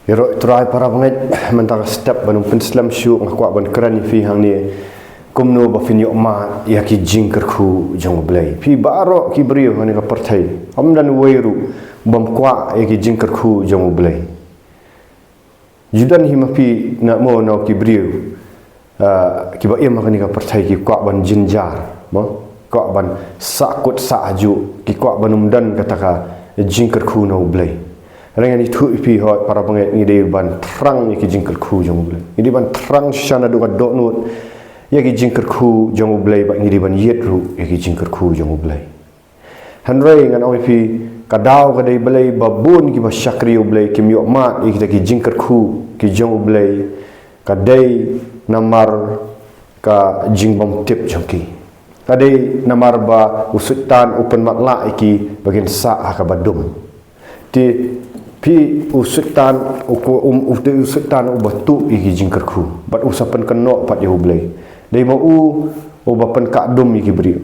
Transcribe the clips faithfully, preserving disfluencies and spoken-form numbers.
Ïaroh Trai, para bangeit, mynta ka step ban ym pynslem shuh nga kwah ban kren ïa phi hangne kumno ba phin ïoh mad ïa ki jingkyrkhu jong U Blei. Phi baroh ki briew hangne ka pyrthei, ym don uwei ruh bym kwah ïa ki jingkyrkhu jong U Blei. Ju don hi ma phi na mo na ki briew, ah, kiba im ha kane ka pyrthei ki kwah ban jynjar, mo? Kwah ban sahkut sahjuh, ki kwah ban ym don kata ka jingkyrkhu na U Blei. Hynrei ngan ïathuh ïa phi hooid para bangeit, ngi dei ban thrang ïa ki jingkyrkhu jong U Blei. Ngi dei ban thrang shisha naduh ka dohnud ïa ki jingkyrkhu jong U Blei bad ngi dei ban ïit ruh ïa ki jingkyrkhu jong U Blei. Hynrei ngan ong ïa phi, ka daw ka dei balei ba bun kiba shakri U Blei kim ïoh mad ïa kita ki jingkyrkhu ki jong U Blei, ka dei namar ka jingbymtip jong ki. Ka dei namar ba u Soitan u pynmatlah ïa ki ba kin sah ha kaba dum. Te phi, u Soitan u ko-, um, u te u Soitan uba tuh ïa ki jingkyrkhu bad u sa pynkynnoh pat ïa U Blei. Dei ma u uba pynkah dum ïa ki briew.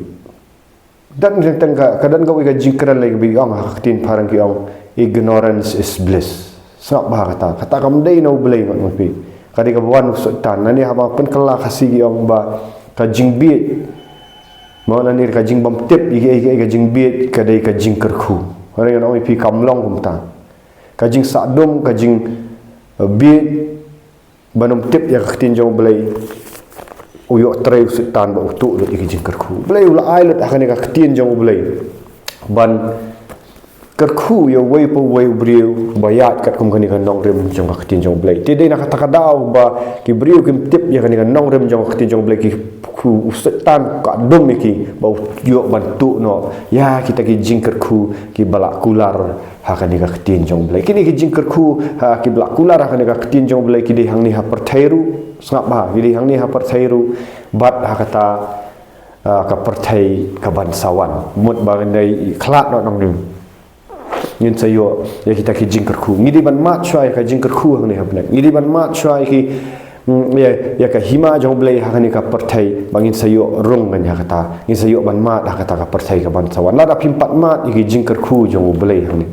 Don teng teng ka, ka don kawei ka jingkren lei kaba ong ha ka ktien phareng ki ong, "Ignorance is bliss." Sngap bha kata, kata kam dei na U Blei mat ma phi. Ka dei kaba wan u Soitan. Nangne haba pynkylla Khasi ki ong ba ka jingbieit, mo, nangne ka jingbymtip, ïa ki, ïa ki, ïa ki, ka jingbieit ka dei ka jingkyrkhu. Hynrei ngan ong ïa phi kam long kumta. Ka jingsah dum, ka jing, eh, bieit, ban ym tip ïa ka ktien jong U Blei, u ïoh trei u Soitan ba u tuh lut ïa ki jingkyrkhu. U Blei u la ai lut ha kane ka ktien jong U Blei ban kyrkhu ïa uwei pa uwei u briew ba ïaid katkum kane ka nongrim jong ka ktien jong U Blei. Te dei na kata ka daw ba ki briew kim tip ïa kane ka nongrim jong ka ktien jong U Blei, ki, u Soitan u kah dum ïa ki ba u ïoh ban tuh noh ïa kita ki jingkyrkhu kiba la kular ha kane ka ktien jong U Blei. Kine ki jingkyrkhu, ha, kiba la kular ha kane ka ktien jong U Blei ki dei hangne ha pyrthei ruh, sngap bha, ki dei hangne ha pyrthei ruh bad ha kata, ah, ka pyrthei kaban sa wan. Mut ba ngin dei khlad noh nongrim, ngin sa ïoh ïa kita ki jingkyrkhu. Ngi dei ban mad shuwa ïa ka jingkyrkhu hangne ha bneng. Ngi dei ban mad shuwa ïa ki, mm, ïa, ïa ka hima jong U Blei ha kane ka pyrthei ba ngin sa ïoh rung ngan ïa kata. Ngin sa ïoh ban mad ha kata ka pyrthei kaban sa wan. Lada phim pat mad ïa ki jingkyrkhu jong U Blei hangne,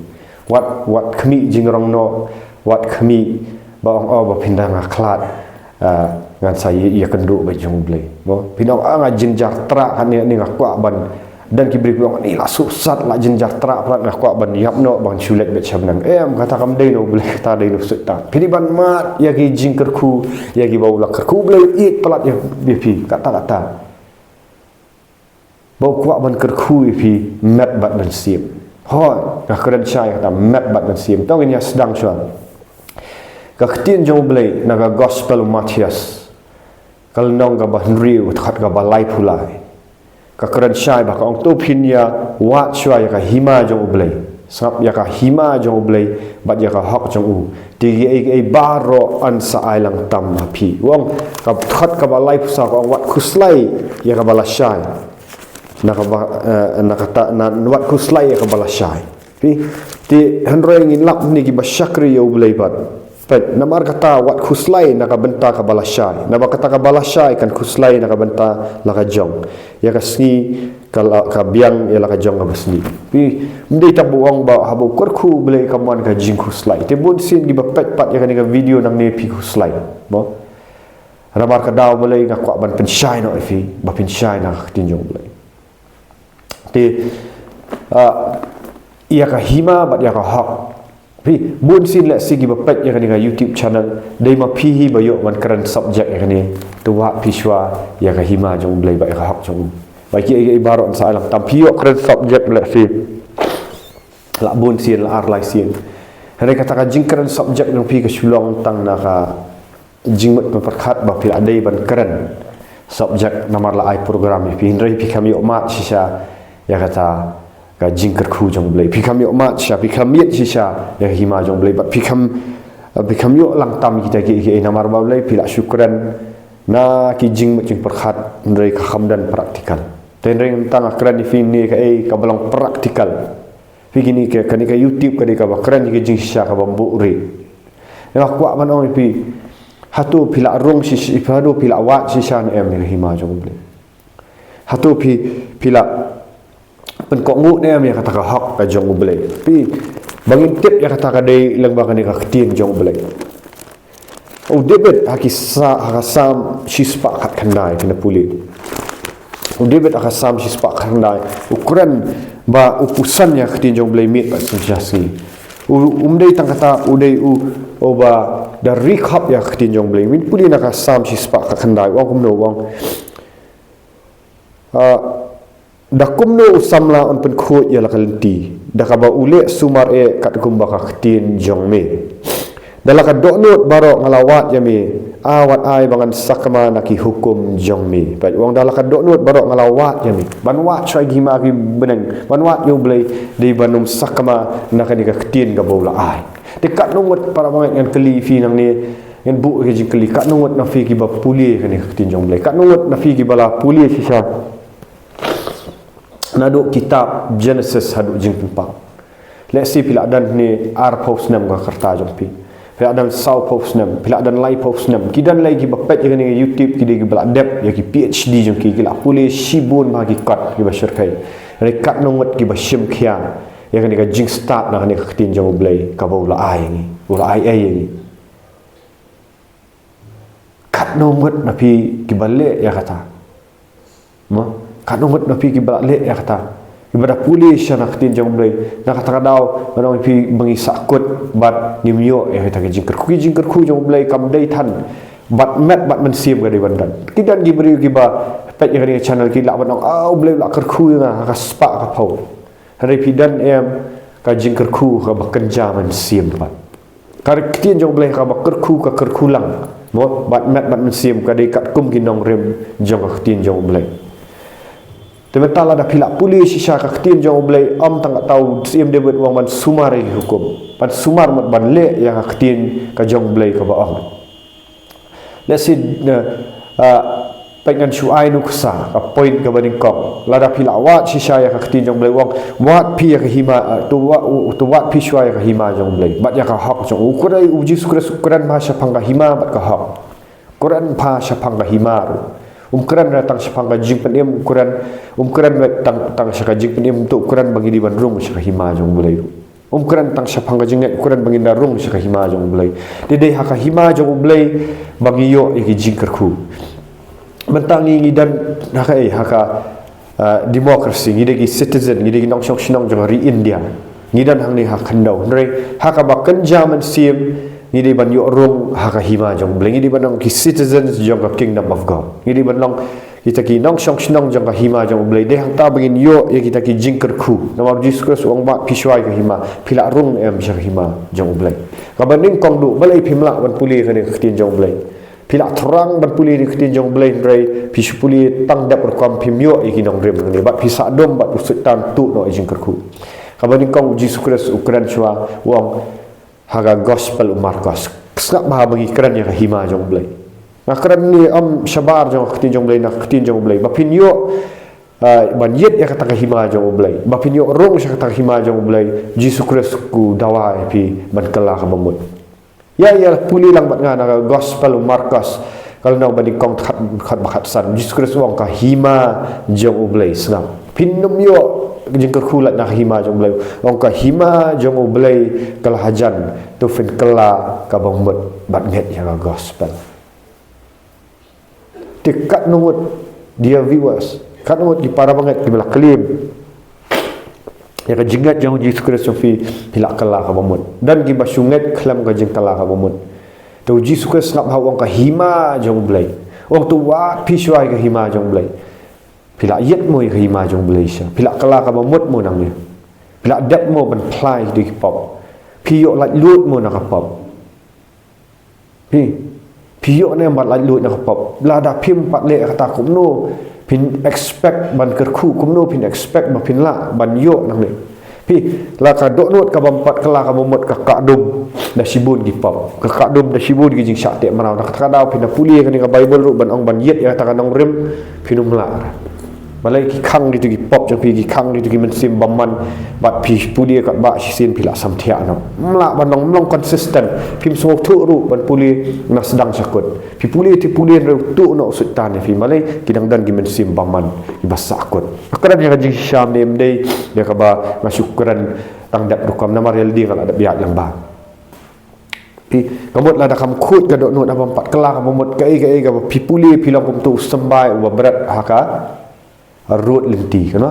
wat, wat khmih jingrong noh, wat khmih ba ong, "Oh, ba phin dang nga khlad, ah, ngan sa ïa, ïakynduh bad jong U Blei." Mo, phin ong, "Ah, nga jynjar trah hangne, hangne nga kwah ban." Don ki briew ki ong, "Ni la suhsat, la jynjar trah palat, nga kwah ban ïap noh ban shu leit beit sha bneng." Em, kata kam dei na U Blei, kata dei na u Soitan. Phi dei ban mad ïa ki jingkyrkhu ïa kiba u la kyrkhu. U Blei u ïeit palat ïa, ïa phi, kata, kata. Ba u kwah ban kyrkhu ïa phi met bad mynsiem. Hooid, nga kren shai kata met bad mynsiem. To ngin ïa sdang shuwa. Ka ktien jong U Blei na ka Gospel u Mathaios, ka lynnong kaba hynriew, ka dkhot kaba laiphew lai, ka kren shai bha, ka ong, "To phin ïa wad shuwa ïa ka hima jong U Blei." Sngap, "Ïa ka hima jong U Blei bad ïa ka hok jong u, te kiei kiei baroh yn sa ai lang tam ha phi." U ong, ka dkhot kaba laiphew saw ka ong, "Wat khuslai ïa kaba lashai na kaba, eh, na kata, na, wat khuslai ïa kaba lashai." Phi, te hynrei ngin lap ne kiba shakri ïa U Blei pat. Peit, namar kata wat khuslai na ka bynta kaba lashai. Naba kata kaba lashai kan khuslai na ka bynta la ka jong. Ïa ka sngi ka la, ka biang ïa la ka jong kaba sngi. Phi, ym dei tang ba u ong ba haba u kyrkhu U Blei kam wan ka jingkhuslai. Te bun sien kiba peit pat ïa kane ka video nangne phi khuslai. Mo? Namar ka daw balei nga kwah ban pynshai noh ïa phi, ba pynshai na ka ktien jong U Blei. Te, ah, ïa ka hima bad ïa ka hok. Phi, bun sien lehse kiba peit ïa kane ka YouTube channel, dei ma phi hi ba ïoh ban kren subject ïa kane. To wad phi shuwa ïa ka hima jong U Blei bad ïa ka hok jong u. Ba kiei kiei baroh yn sa ai lang tam, phi ïoh kren subject lehse la bun sien, la ar lai sien. Hynrei kata ka jingkren subject jong phi ka shu long tang na ka jingmut pyrkhat ba phi la dei ban kren subject namar la ai program ïa phi, hynrei phi kham ïoh mad shisha ïa kata ka jingkyrkhu jong U Blei. Phi kham ïoh mad shisha, phi kham ïeit shisha ïa ka hima jong U Blei. Bad phi kham, phi kham ïoh lang tam kita kiei kiei namar ba U Blei phi la shu kren na ki jingmut jingpyrkhat, hynrei ka kham don practical. Te hynrei ngan tang kren ïa phi ne kaei kaba long practical. Phi, kine ka, kane ka YouTube ka dei kaba kren ïa ka jingshisha kaba buhrieh. Nga kwah ban ong ïa phi, hato phi la rung shisha, hato phi la wad shisha ne em ïa ka hima jong U Blei? Hato phi, phi la pynkohnguh ne em ïa kata ka hok ka jong U Blei? Phi, Ba ngin tip ïa kata ka dei lyngba kane ka ktien jong U Blei. U David ha ki sa, ha ka Salm shispah khatkhyndai, kane pule. U David ha ka Salm shispah khatkhyndai u kren ba u puson ïa ka ktien jong U Blei miet bad synshar sngi. U, um dei tang kata, u dei u, uba da ri khap ïa ka ktien jong U Blei. Ngin pule na ka Salm shispah khatkhyndai, u ong kumno, u ong. Ah, da kumno u samla un pynkhuid ïa la ka lynti, da kaba u leh sumar eh katkum ba ka ktien jong me. Da la ka dohnud baroh nga la wad ïa me, a wat ai ba ngan sakma na ki hukum jong me. Peit, u ong da la ka dohnud baroh nga la wad ïa me. Ban wad shuwa ïa ki hima ki bneng, ban wad ïa U Blei, dei ban ym sakma na kane ka ktien kaba u la ai. Te katno ngut para bangeit ngan kylli phi nangne, ngan buh ka jingkylli, katno ngut na phi kiba pule kane ka ktien jong U Blei? Katno ngut na phi kiba la pule shisha naduh kitab Genesis haduh Jingpynpaw? Let's say phi la don hangne arphew snem ka rta jong phi, phi la don sawphew snem, phi la don laiphew snem. Ki don lei kiba peit ïa kane ka YouTube, ki dei kiba la dep ïa ki P H D jong ki, ki la pule shibun bha ki kot kiba shyrkhei. Hynrei katno ngut kiba shim khia ïa kane ka jingstad na kane ka ktien jong U Blei kaba u la ai ïa ngi, u la ai ei ïa ngi? Katno ngut na phi kiba leh ïa kata? Mo? Katno ngut na phi kiba leh ïa kata, kiba da pule shisha na ka ktien jong U Blei? Na kata ka daw ngan ong ïa phi ba ngi sahkut bad ngim ïoh ïa kita ki jingkyrkhu. Ki jingkyrkhu jong U Blei kam dei than bad met bad mynsiem, ka dei ban don. Ki don ki briew kiba peit ïa kane ka channel, ki lah ban ong, ah, U Blei u la kyrkhu ïa nga ha ka spah ka phew. Hynrei phi don em ka jingkyrkhu kaba kynja mynsiem pat? Ka ktien jong U Blei kaba kyrkhu, ka kyrkhu lang, mo, bad met bad mynsiem, ka dei katkum ki nongrim jong ka ktien jong U Blei. Te mynta lada phi la pule shisha ka ktien jong U Blei, ym tang kata, u Syiem David u ong ban sumar ïa ki hukum, ban sumar, ban leh ïa ka ktien ka jong U Blei kaba ong. Let's say, uh, uh, peit, ngan shu ai nuksa ka point kaba nyngkong. Lada phi la wad shisha ïa ka ktien jong U Blei, u ong, wad phi ïa ka hima, uh, to wa-, u-, to wad phi shuwa ïa ka hima jong U Blei bad ïa ka hok jong u. U kren, u Jisu Khrist u kren bha shaphang ka hima bad ka hok. U kren bha shaphang ka hima ruh. Um kren re tang shaphang ka jingpynim, u kren, um kren re tang, tang sha ka jingpynim, to u kren ba ngi dei ban rung sha ka hima jong U Blei ruh. Um kren tang shaphang ka jingngeit, u kren ba ngin da rung sha ka hima jong U Blei. Te dei ha ka hima jong U Blei ba ngi ïoh ïa ki jingkyrkhu. Mynta ngi, ngi don ha ka, eh, ha ka, ah, democracy, ngi dei ki citizen, ngi dei ki nongshong shnong jong ka ri India. Ngi don hangne ha khyndew. Hynrei ha kaba kynja mynsiem, ngi dei ban ïoh rung ha ka hima jong U Blei. Ngi dei ban long ki citizens jong ka Kingdom of God. Ngi dei ban long kita ki nongshong shnong jong ka hima jong U Blei. Dei hangta ba ngin ïoh ïa kita ki jingkyrkhu. Namar Jisu Khrist u ong, wad phi shuwa ïa ka hima, phi la rung em sha ka hima jong U Blei? Kaba nyngkong ruh, balei phim lah ban pule kane ka ktien jong U Blei? Phi la thrang ban pule ïa ka ktien jong U Blei, hynrei phi shu pule tang dep rukom, phim ïoh ïa ki nongrim hangne, bad phi sah dum bad u Soitan tuh noh ïa jingkyrkhu. Kaba nyngkong, u Jisu Khrist u kren shuwa, u ong, ha ka Gospel u Markos. Sngap bha ba ngi kren ïa ka hima jong U Blei. Nga kren ne em shabar jong ka ktien jong U Blei, na ka ktien jong U Blei. Ba phin ïoh, ah, ban ïit ïa kata ka hima jong U Blei, ba phin ïoh rung sha kata ka hima jong U Blei, Jisu Khrist u dawa ïa phi ban kylla kaba mut. Ïa, ïa pule lang bad nga na ka Gospel u Markos, ka lynnong ba nyngkong, dkhot, dkhot ba khatsan. Jisu Khrist u ong, ka hima jong U Blei, sngap. Phin ym ïoh jingkyrkhu lait na ka hima jong U Blei. U ong, ka hima jong U Blei ka la hajan, to phin kylla kaba mut bad ngeit ïa ka Gospel. Te katno ngut, dear viewers, katno ngut ki para bangeit kiba la claim ïa ka jingngeit jong u Jisu Khrist jong phi, phi la kylla kaba mut? Don kiba shu ngeit khlem ka jingkylla kaba mut. Te u Jisu Khrist sngap bha, u ong ka hima jong U Blei. U ong to wad phi shuwa ïa ka hima jong U Blei. Phi la ïit mo ïa ka hima jong U Blei shisha? Phi la kylla kaba mut mo nangne? Phi la dep mo ban phla ïa ki pop? Phi ïoh laitluid mo na ka pop? Phi, phi ïoh ne em ban laitluid na ka pop? Lada phim pat leh kata, kumno phin expect ban kyrkhu? Kumno phin expect ba phin lah ban ïoh nangne? Phi, la ka dohnud kabym pat kylla kaba mut ka kah dum da shibun ki pop, ka kah dum da shibun ki jingshah teh mraw. Na kata ka daw phin da pule kane ka Baibl ruh ban ong ban ïit ïa kata ka nongrim, phin ym lah. Balei? Ki khang kito ki pop jong phi, ki khang kito ki mynsiem bymman, bad phi pule katba shisien phi la samthiah noh. Ym lah ban long, ym long consistent. Phim sngewthuh ruh ban pule na sdang sha kut. Phi pule, phi pule, hynrei u tuh noh u Soitan ïa phi. Balei? Ki dang don ki mynsiem bymman kiba sahkut. Nga kren ïa ka jingshisha ne em dei ïa kaba nga shu kren tang dep rukom namar ïa lade nga la dep ïaid lang bha. Phi, ka mut lada kam khuid ka dohnud, haba ym pat kylla kaba mut, kaei kaei kaba phi pule phi long kumto u symbai uba bret ha ka rud lynti, kano?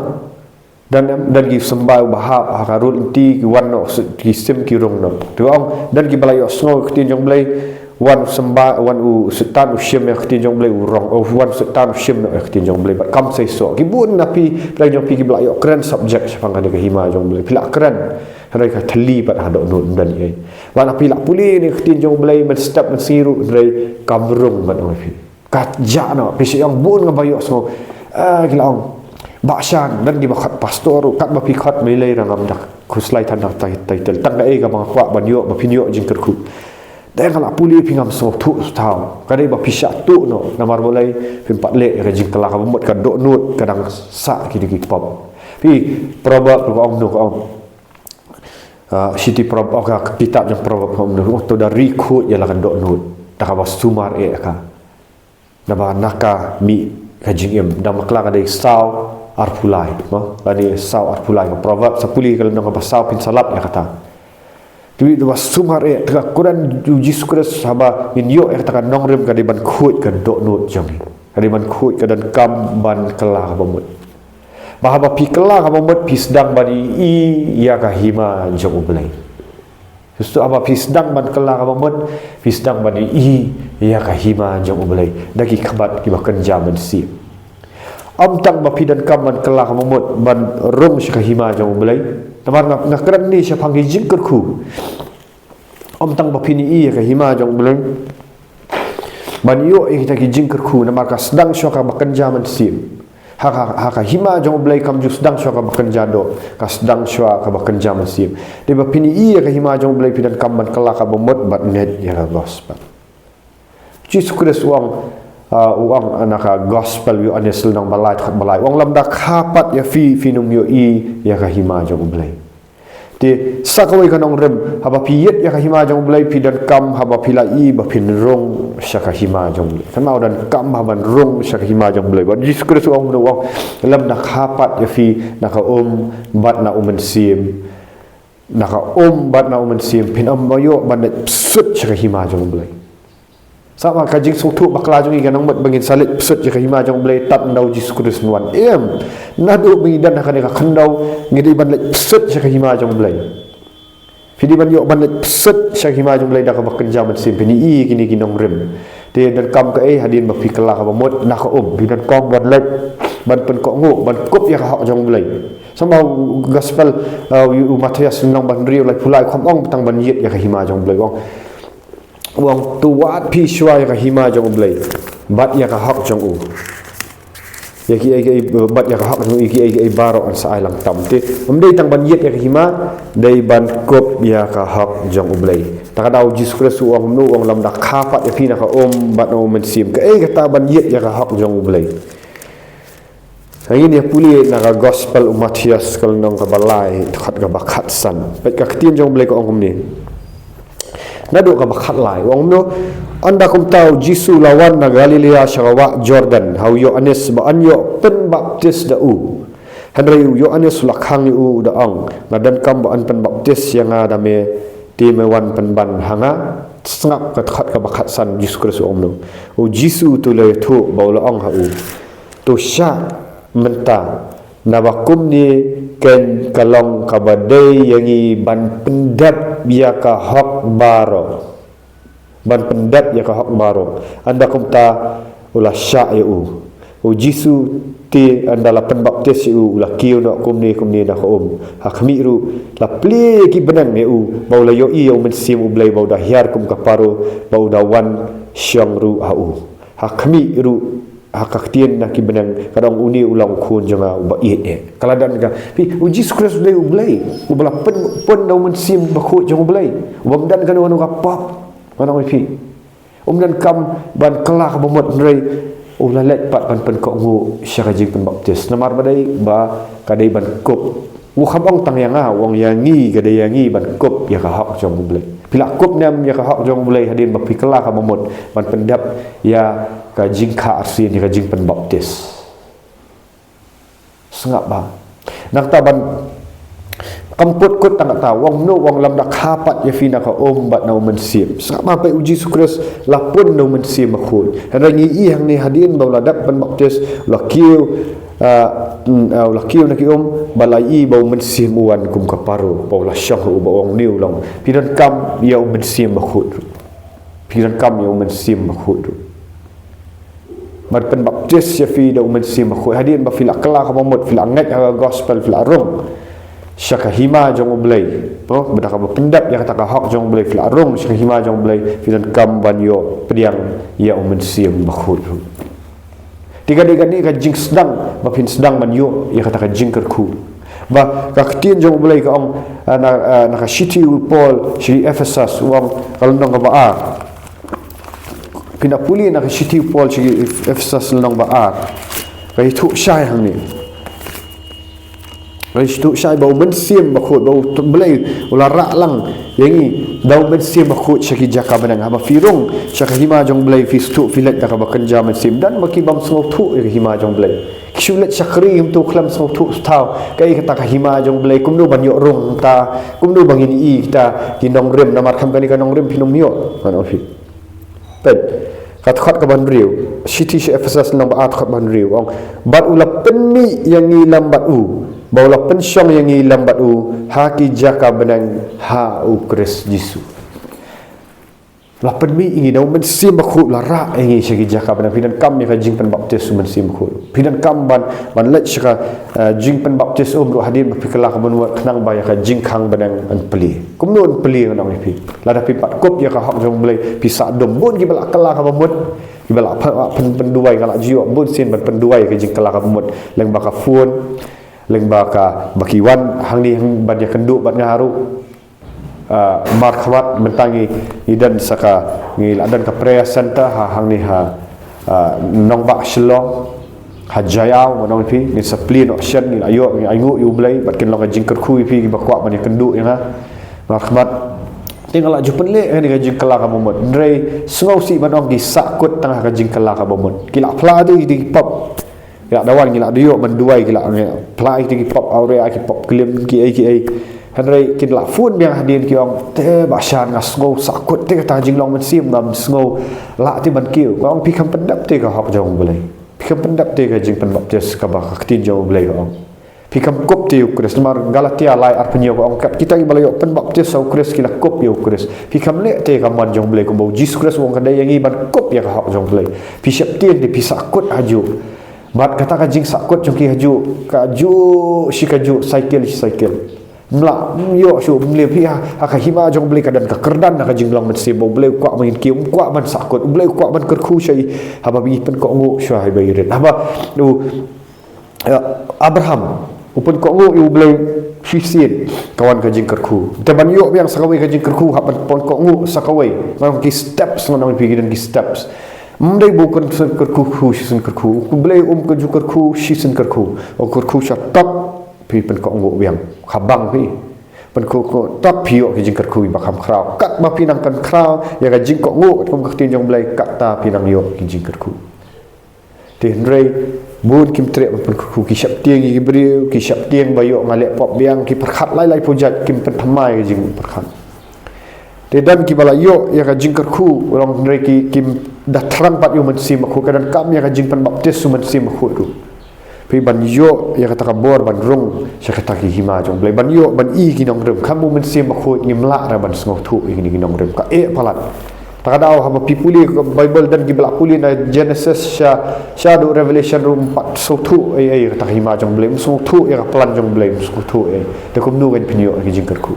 Don, don ki symbai uba hap ha ka rud lynti, ki wan noh ki sim ki rung noh. Te ong, don kiba la ïohsngew ïa ka ktien jong U Blei, wan u symbai, wan u Soitan u shim ïa ka ktien jong U Blei u rong, oh, wan u Soitan u shim noh ïa ka ktien jong U Blei, bad kam seisoh. Ki bun na phi, pyrshah jong phi kiba la ïoh kren subject shaphang kane ka hima jong U Blei. Phi la kren, hynrei ka thylli bad ha dohnud ym don ei. Bad na phi la pule ïa ka ktien jong U Blei, mynstep mynsngi ruh, hynrei kam rung bad ong phi. Ka jah noh, phi shu ong bun nga ba ïohsngew. Ah, ki la ong. Bah Shan, don kiba khot pastor ruh, katba phi khot, mei lei ra ngam da khuslai than da tai, title. Tang kaei kaba nga kwah ban ïoh, ba phin ïoh jingkyrkhu. Te nga la pule phi ngam sngewthuh thaw. Ka dei ba phi shah tuh noh, namar balei phim pat leh ïa ka jingkylla kaba mut, ka dohnud ka dang sah kine ki pop. Phi, Proverb ruh ka ong kumno, ka ong. Ah, shithi Proverb, oh, ka kitab jong Proverb ka ong kumno, to da ri khuid ïa la ka dohnud, da kaba sumar eh ka. Naba na ka mih ka jingim, dang bakla ka dei saw arphew lai, mo? Lane saw arphew lai, ka Proverb sa pule ka lynnong kaba saw phin sa lap ïa kata. Te naba sumar eh, te ka kren U Jisu Khrist haba ngin ïoh ïa kata ka nongrim ka dei ban khuid ka dohnud jong ngi. Ka dei ban khuid, ka donkam ban kylla kaba mut. Ba haba phi kylla kaba mut phi sdang ban ïohi ïa ka hima jong U Blei. Justo haba phi sdang ban kylla kaba mut, phi sdang ban ïohi ïa ka hima jong U Blei da ki khmat kiba kynja mynsiem. Ym tang ba phi donkam ban kylla kaba mut ban rung sha ka hima jong U Blei. Namar nga, nga kren ne shaphang ki jingkyrkhu. Ym tang ba phin ïohi ïa ka hima jong U Blei, ban ïoh ïa kita ki jingkyrkhu, namar ka sdang shuwa kaba kynja mynsiem. Ha ka, ha ka hima jong U Blei kam ju sdang shuwa kaba kynja doh, ka sdang shuwa kaba kynja mynsiem. Te ba phin ïohi ïa ka hima jong U Blei phi donkam ban kylla kaba mut bad ngeit ïa ka gospel. Jisu Khrist u ong, ah, u ong na ka gospel Ïoannis lynnong ba lai, dkhot ba lai. U ong lymda kha pat ïa phi, phin ym ïohi ïa ka hima jong U Blei. Te sa kawei ka nongrim, haba phi ïeit ïa ka hima jong U Blei phi donkam, haba phi la ïohi ba phin rung sha ka hima jong U Blei. Kynmaw, donkam ban rung sha ka hima jong U Blei. Bad Jisu Khrist u ong kumno, u ong lymda kha pat ïa phi na ka um bad na U Mynsiem. Na ka um bad na U Mynsiem phin ym ïoh ban leit psut sha ka hima jong U Blei. Sa ma ka jingsngewthuh bakla jong ngi ka nang mut ba ngin sa leit psut sha ka hima jong U Blei tad ynda U Jisu Khrist un wan. Em, naduh ba ngi don ha kane ka khyndew ngi dei ban leit psut sha ka hima jong U Blei. Phi dei ban ïoh ban leit psut sha ka hima jong U Blei da kaba kynja mynsiem, phin ïohi kine ki nongrim. Te donkam kaei, hadien ba phi kylla kaba mut na ka um, phi donkam ban leit ban pynkohnguh, ban kup ïa ka hok jong U Blei. Sa ma u gospel, uh, u, u Mathaios lynnong ba hynriew, laiphew lai, kam ong tang ban ïeit ïa ka hima jong U Blei, u ong. U ong, to wad phi shuwa ïa ka hima jong U Blei bad ïa ka hok jong u. Ïa kiei kiei, bad ïa ka hok jong u, ïa kiei kiei baroh yn sa ai lang tam. Te ym dei tang ban ïeit ïa ka hima, dei ban kup ïa ka hok jong U Blei. Ta ka daw Jisu Khrist u ong kumno, u ong lymda kha pat ïa phi na ka um bad na U Mynsiem. Kaei kata ban ïeit ïa ka hok jong U Blei? Ngin ïa pule na ka gospel u Mathaios ka lynnong kaba lai, dkhot kaba khatsan. Peit, ka ktien jong U Blei ka ong kumne. Naduh kaba khatlai, u ong kumno, ynda kumta U Jisu u la wan na Galilea sha ka wah Jordan ha u Ïoannis ba un ïoh pynbaptis da u. Hynrei u Ïoannis u la khang ïa u, u da ong, nga donkam ba un pynbaptis ïa nga da me, te me wan pynban ha nga? Sngap ka dkhot kaba khatsan, Jisu Khrist u ong kumno. U Jisu u la ïathuh bad u la ong ha u, to shah mynta, naba kumne keiñ ka long kaba dei ïa ngi ban pyndep ïa ka hok baroh. Ban pyndep ïa ka hok baroh. Ynda kumta u la shah ïa u. U Jisu te ynda la pynbaptis ïa u, u la kiew noh kumne kumne na ka um. Ha khmih ruh la plie ki bneng ïa u, ba u la ïohi ïa U Mynsiem U Blei ba u da hiar kum ka paro, ba u da wan shong ruh ha u. Ha khmih ruh, ha ka ktien na ki bneng ka dang ong, une u long u Khun jong nga uba ïeit eh. Ka la don ka, phi, U Jisu Khrist u dei U Blei uba la pynpun da U Mynsiem Bakhuid jong U Blei, uba ym don kano kano ka pop. Ngan ong ïa phi, um donkam ban kylla kaba mut, hynrei u la leit pat ban pynkohnguh sha ka jingpynbaptis. Namar ba dei ba ka dei ban kup. U kham ong tang ïa nga, u ong ïa ngi, ka dei ïa ngi ban kup ïa ka hok jong U Blei. Phi la kup ne em ïa ka hok jong U Blei hadien ba phi kylla kaba mut ban pyndep ïa ka jingkha arsien, ïa ka jingpynbaptis? Sngap bha. Nangta ban, Ym put kut tang kata, u ong no, u ong lymda kha pat ïa phi na ka um bad na u Mynsiem. Sngap ma peit, u Jisu Khrist la pun na u Mynsiem Bakhuid. Hynrei ngi i hangne hadien ba u la dep pynbaptis, u la kiew, ah, mm, ah, u la kiew na ki um, ba la i ba u Mynsiem u wan kum ka paro, ba u la shong ha u, ba u ong, ne u long, phi donkam ïa u Mynsiem Bakhuid ruh. Phi donkam ïa u Mynsiem Bakhuid ruh. Ban pynbaptis ïa phi da u Mynsiem Bakhuid. Hadien ba phi la kylla ka bamut, phi la ngeit ha ka gospel, phi la rung sha ka hima jong u Blei, ba da kaba pyndep ïa kata ka hok jong u Blei, phi la rung sha ka hima jong u Blei, phi donkam ban ïoh pdiang ïa u Mynsiem Bakhuid ruh. Te ka dei kane ka jingsdang ba phin sdang ban ïoh ïa kata ka jingkyrkhu. Ba ka ktien jong u Blei ka ong, ah, na, ah, na ka shithi u Paul sha ki Ephesus, u ong, ka lynnong kaba ar. Phin da pule na ka shithi u Paul sha ki Ephesus lynnong ba ar. Ka ïathuh shai hangne. Ka ïathuh shai ba u Mynsiem Bakhuid, ba u Blei u la rah lang ïa ngi da u Mynsiem Bakhuid sha ki jaka bneng. Haba phi rung sha ka hima jong u Blei, phi sngewthuh, phi leit da kaba kynja mynsiem. Don ba ki bym sngewthuh ïa ka hima jong u Blei. Ki shu leit shakri, kim tu khlem sngewthuh shuh kaei kata ka hima jong u Blei, kumno ban ïoh rung hangta, kumno ba ngin ïoh i kita ki nongrim, namar khlem kane ka nongrim phin ym ïoh. Ngan ong phi. Peit, ka dkhot kaba hynriew, shithi sha Ephesus lynnong ba ar, dkhot ba hynriew, ong, bad u la pynmih ïa ngi lem bad u, ba u la pynshong ïa ngi lem bad u ha ki jaka bneng ha u Khrist Jisu. La pynmih ïa ngi da u Mynsiem Bakhuid, la rah ïa ngi sha ki jaka bneng. Phi donkam ïa ka jingpynbaptis u Mynsiem Bakhuid. Phi donkam ban, ban leit sha ka, eh, jingpynbaptis um ruh hadien ba phi kylla ka bamut, khnang ba ïa ka jingkhang bneng yn plie. Kumno yn plie, ngan ong ïa phi? Lada phi pat kup ïa ka hok jong u Blei, phi sah dum. Bun kiba la kylla ka bamut, kiba la pyn, pyn, pynduwai, nga la ju ïoh bun sien ban pynduwai ïa ka jingkylla ka bamut, lyngba ka phone, lyngba ka, ba ki wan hangne hang ban ïakynduh bad nga ruh. Ah, markhmat mynta ngi, ngi don sa ka, ngi la don ka prayer center ha, hangne ha, ah, nongbah Shillong, ha Jaïaw, ngan ong ïa phi, ngin sa plie noh shen, ngi la ïoh, ngi ainguh ïa u Blei, bad kin long ka jingkyrkhu ïa phi kiba kwah ban ïakynduh ïa nga. Markhmat. Te nga la ju pynleh kane ka jingkylla ka bamut. Hynrei sngewsih ban ong ki sahkut tang ha ka jingkylla ka bamut. Ki la phla de, de ki pop. Ki la da wan, ki la da ïoh ban duwai, ki la, ngi la phla ïa ki pop awria, ki pop klim, kiei kiei. Hynrei kin la phone biang hadien, ki ong, te Bah Shan, nga sngew sahkut te kata ka jinglong mynsiem, ngam sngew lah te ban kiew. Nga ong, phi kham pyndep te ka hok jong u Blei. Phi kham pyndep te ka jingpynbaptis kaba ka ktien jong u Blei ka ong. Phi kham kup te ïa u Khrist, namar Galatia lai arphew hynñiew ka ong, kat kita kiba la ïoh pynbaptis ha u Khrist ki la kup ïa u Khrist. Phi kham leh te ka mon jong u Blei, kumba u Jisu Khrist u ong ka dei ïa ngi ban kup ïa ka hok jong u Blei. Phi sheptieng te, phi sahkut hajuh. Bad kata ka jingsahkut jong ki hajuh, kajuh shi kajuh, cycle shi cycle. Ym lah, ym ïoh shuh, ym leh phi ha, ha ka hima jong u Blei ka don ka kyrdan na ka jinglong mynsiem ba u Blei u kwah ba ngin kiew, um kwah ban sahkut, u Blei u kwah ban kyrkhu sha i, haba ngi pynkohnguh shuwa ha iba i rit. Haba u, eh, Abraham u pynkohnguh ïa u Blei shisien, ka wan ka jingkyrkhu. Te ban ïoh biang sa kawei ka jingkyrkhu, hap ban pynkohnguh sa kawei. Ngan ong ki steps, ngan ong ïa phi ki don ki steps. Ym dei ba u kyrkhu shisien kyrkhu. U Blei um kyrkhu shisien kyrkhu. U kyrkhu sha top, phi pynkohnguh biang. Kaba phi pynkohnguh top, phi ïoh ki jingkyrkhu ba kham khraw. Katba phi nang pynkhraw ïa ka jingkohnguh katkum ka ktien jong u Blei, kata phi nang ïoh ki jingkyrkhu. Te hynrei bun kim treh ban pynkyrkhu, ki sheptieng ïa ki briew, ki sheptieng ba ïoh nga leh pop biang, ki pyrkhat lai lai pyrjait, kim pynthymmai ka jingpyrkhat. Te don kiba la ïoh ïa ka jingkyrkhu, long hynrei ki, kim da thrang pat ïa u Mynsiem Bakhuid, ka donkam ïa ka jingpynbaptis u Mynsiem Bakhuid ruh. Phi ban ïoh ïa kata ka bor ban rung sha kata ki hima jong u Blei, ban ïoh ban i ki nongrim. Khlem u Mynsiem Bakhuid ngim lah ruh ban sngewthuh ïa kine ki nongrim. Ka eh palat. Ta ka daw haba phi pule ka Baibl, don kiba la pule na Genesis sha, shaduh Revelation ruh ym pat sngewthuh ei ei kata ka hima jong u Blei, ym sngewthuh ïa ka plan jong u Blei, ym sngewthuh ei. Te kumno ngin pynïoh ïa ki jingkyrkhu?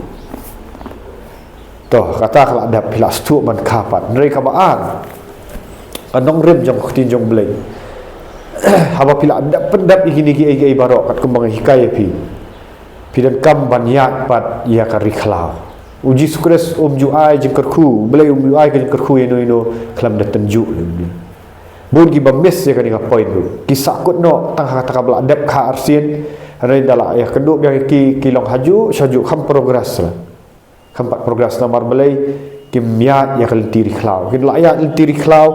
To, kata ka la dep, phi la sngewthuh ban kha pat. Hynrei kaba ar, ka nongrim jong ka ktien jong u Blei. Haba phi la dep pyndep ïa kine kiei kiei baroh katkum ba nga hikai ïa phi, phi donkam ban ïaid pat ïa ka ri khlaw. U Jisu Khrist um ju ai jingkyrkhu, u Blei um ju ai ka jingkyrkhu ïano ïano khlem da tynjuh ïa u Blei. Bun kiba miss ïa kane ka point ruh. Ki sahkut noh tang ha kata kaba la dep kha arsien. Hynrei da la ïakynduh biang ïa ki, ki long hajuh shajuh, kham progress la. Kham pat progress namar balei? Kim ïaid ïa ka lynti ri khlaw. Kin la ïaid lynti ri khlaw,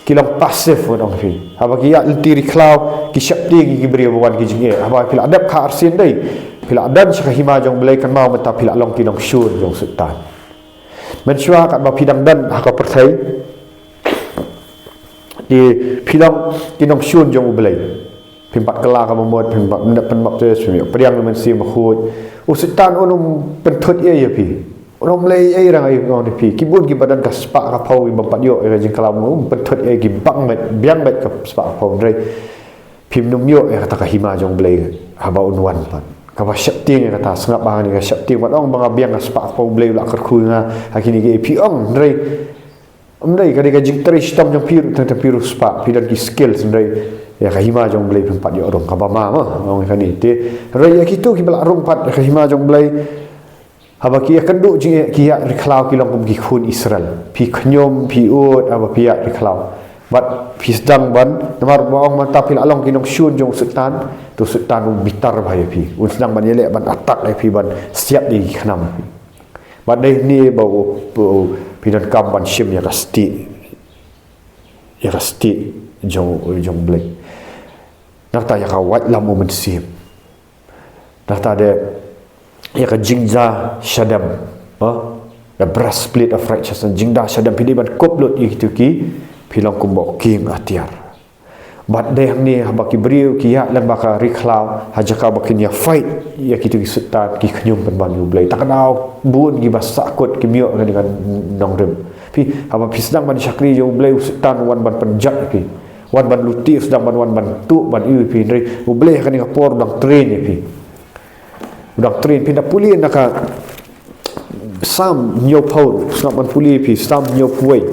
ki long passive, wat ong phi. Haba ki ïaid lynti ri khlaw, ki sheptieng ïa ki briew ba wan ki jingeh. Haba phi la dep kha arsien dei, phi la don sha ka hima jong U Blei, kynmaw mynta phi la long ki nongshun jong u Soitan. Mynshuwa katba phi dang don ha ka pyrthei, te phi long ki nongshun jong U Blei. Phim pat kylla ka bamut, phim pat pynbaptis, phim ïoh pdiang Mynsiem Bakhuid, u Soitan un ym pynthut ei ïa phi. Un ym leh ei ei rang ei ïa phi. Ki bun kiba don ka spah ka phew, kiba ym pat ïoh ïa ka jingkylla bamut, um pynthut ei, ki bang beit, biang beit ka spah ka phew, hynrei phim nym ïoh ïa kata ka hima jong U Blei haba un wan pat. Kaba sheptieng ïa kata, sngap hangne, ka sheptieng, wat ong ba nga biang ka spah ka phew, U Blei u la kyrkhu ïa nga ha kine kiei, phi ong, hynrei ym dei, ka dei ka jingtrei shitom jong phi ruh, tang tang phi ruh spah, phi don ki skills, hynrei ïa ka hima jong U Blei phim pat ïoh rung. Kaba ma ma, ong ïa kane. Te hynrei ïa kito kiba la rung pat ïa ka hima jong U Blei, haba ki ïakynduh jingeh, ki ïaid ri khlaw, ki long kum ki khun Israel. Phi khñium, phi ud haba phi ïaid ri khlaw. Bad phi sdang ban, namar ba ong mynta phi la long ki nongshun jong u Soitan, to u Soitan un bitar bha ïa phi. Un sdang ban ïaleh ban attack ïa phi, ban siat ïa ki khnam phi. Bad dei hangne ba u, u, phi donkam ban shim ïa ka stieh, ïa ka stieh jong, jong U Blei. Nangta ïa ka waitlam U Mynsiem. Nangta de ïa ka jingda shadem, ha? The breastplate of righteousness, jingda shadem, phi dei ban kup lut ïa kito ki, phi long kumba u king atiar. Bad dei hangne haba ki briew ki ïaid lang bad ka ri khlaw, ha jaka ba kin ïa fight ïa kito ki soitan, ki khñium pynban ïa U Blei. Te kynmaw bun kiba sahkut kim ïoh ïa kane ka nongrim. Phi, haba phi sdang ban shakri ïa U Blei, u soitan u wan ban pynjot ïa phi. Wan ban lute, u sdang ban wan ban tuh ban ïoh ïa phi, hynrei U Blei ha kane ka por u dang train ïa phi. U dang train, phin da pule na ka Salm hynñiewphew, sngap ban pule phi, Salm hynñiewphew wei.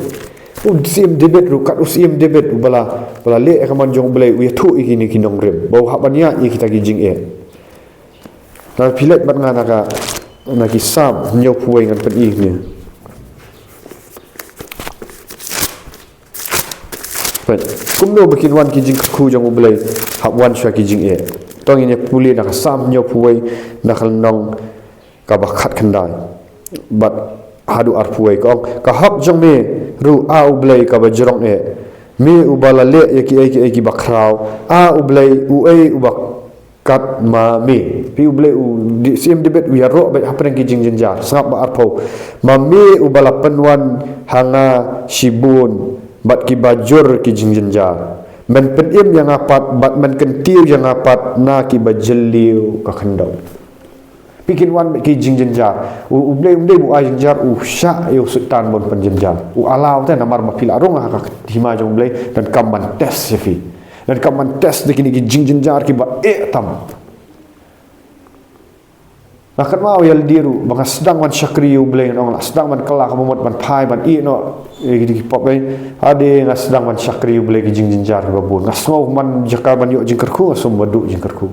U Syiem David ruh, kat u Syiem David, uba la, ba la leh ïa ka mon jong U Blei, u ïathuh ïa kine ki nongrim ba u hap ban ïaid ïa kita ki jingeh. Lada phi leit bad nga na ka, na ki Salm hynñiewphew wei, ngan pyni hangne. Right. Kumno ba kin wan ki jingkyrkhu jong U Blei hap wan shuwa ki jingeh? To ngin ïa pule na ka Salm hynñiewphew wei, na ka lynnong kaba khatkhyndai bad haduh arphew wei, ka ong: Ka hok jong me ruh, A U Blei, kaba jrong eh. Me uba la leh ïa kiei kiei kiba khraw, A U Blei, uei uba kat ma me? Phi, U Blei, u Syiem David u ïaroh beit hapdeng ki jingjynjar. Sngap ba arphew: Ma me uba la pynwan ha nga shibun bad kiba jur ki jingjynjar. Men pynim ïa nga pat bad men kyntiew ïa nga pat na kiba jylliew ka khyndew. Phi, kin wan beit ki jingjynjar. U, U Blei um dei ba u ai jynjar, u shah ïa u soitan ban pynjynjar. U allow te, namar ba phi la rung ha ka hima jong U Blei, donkam ban test ïa phi. Donkam ban test da kine ki jingjynjar kiba eh tam. Nga kynmaw ïa lade ruh, ba nga sdang ban shakri ïa U Blei, nga ong, nga sdang ban kylla ka bamut, ban phai, ban ïeh noh ïa kito ki pop, eh. Hadien nga sdang ban shakri ïa U Blei, ki jingjynjar kiba bun. Nga sngew man jaka ban ïoh jingkyrkhu, nga sngew ba duh jingkyrkhu.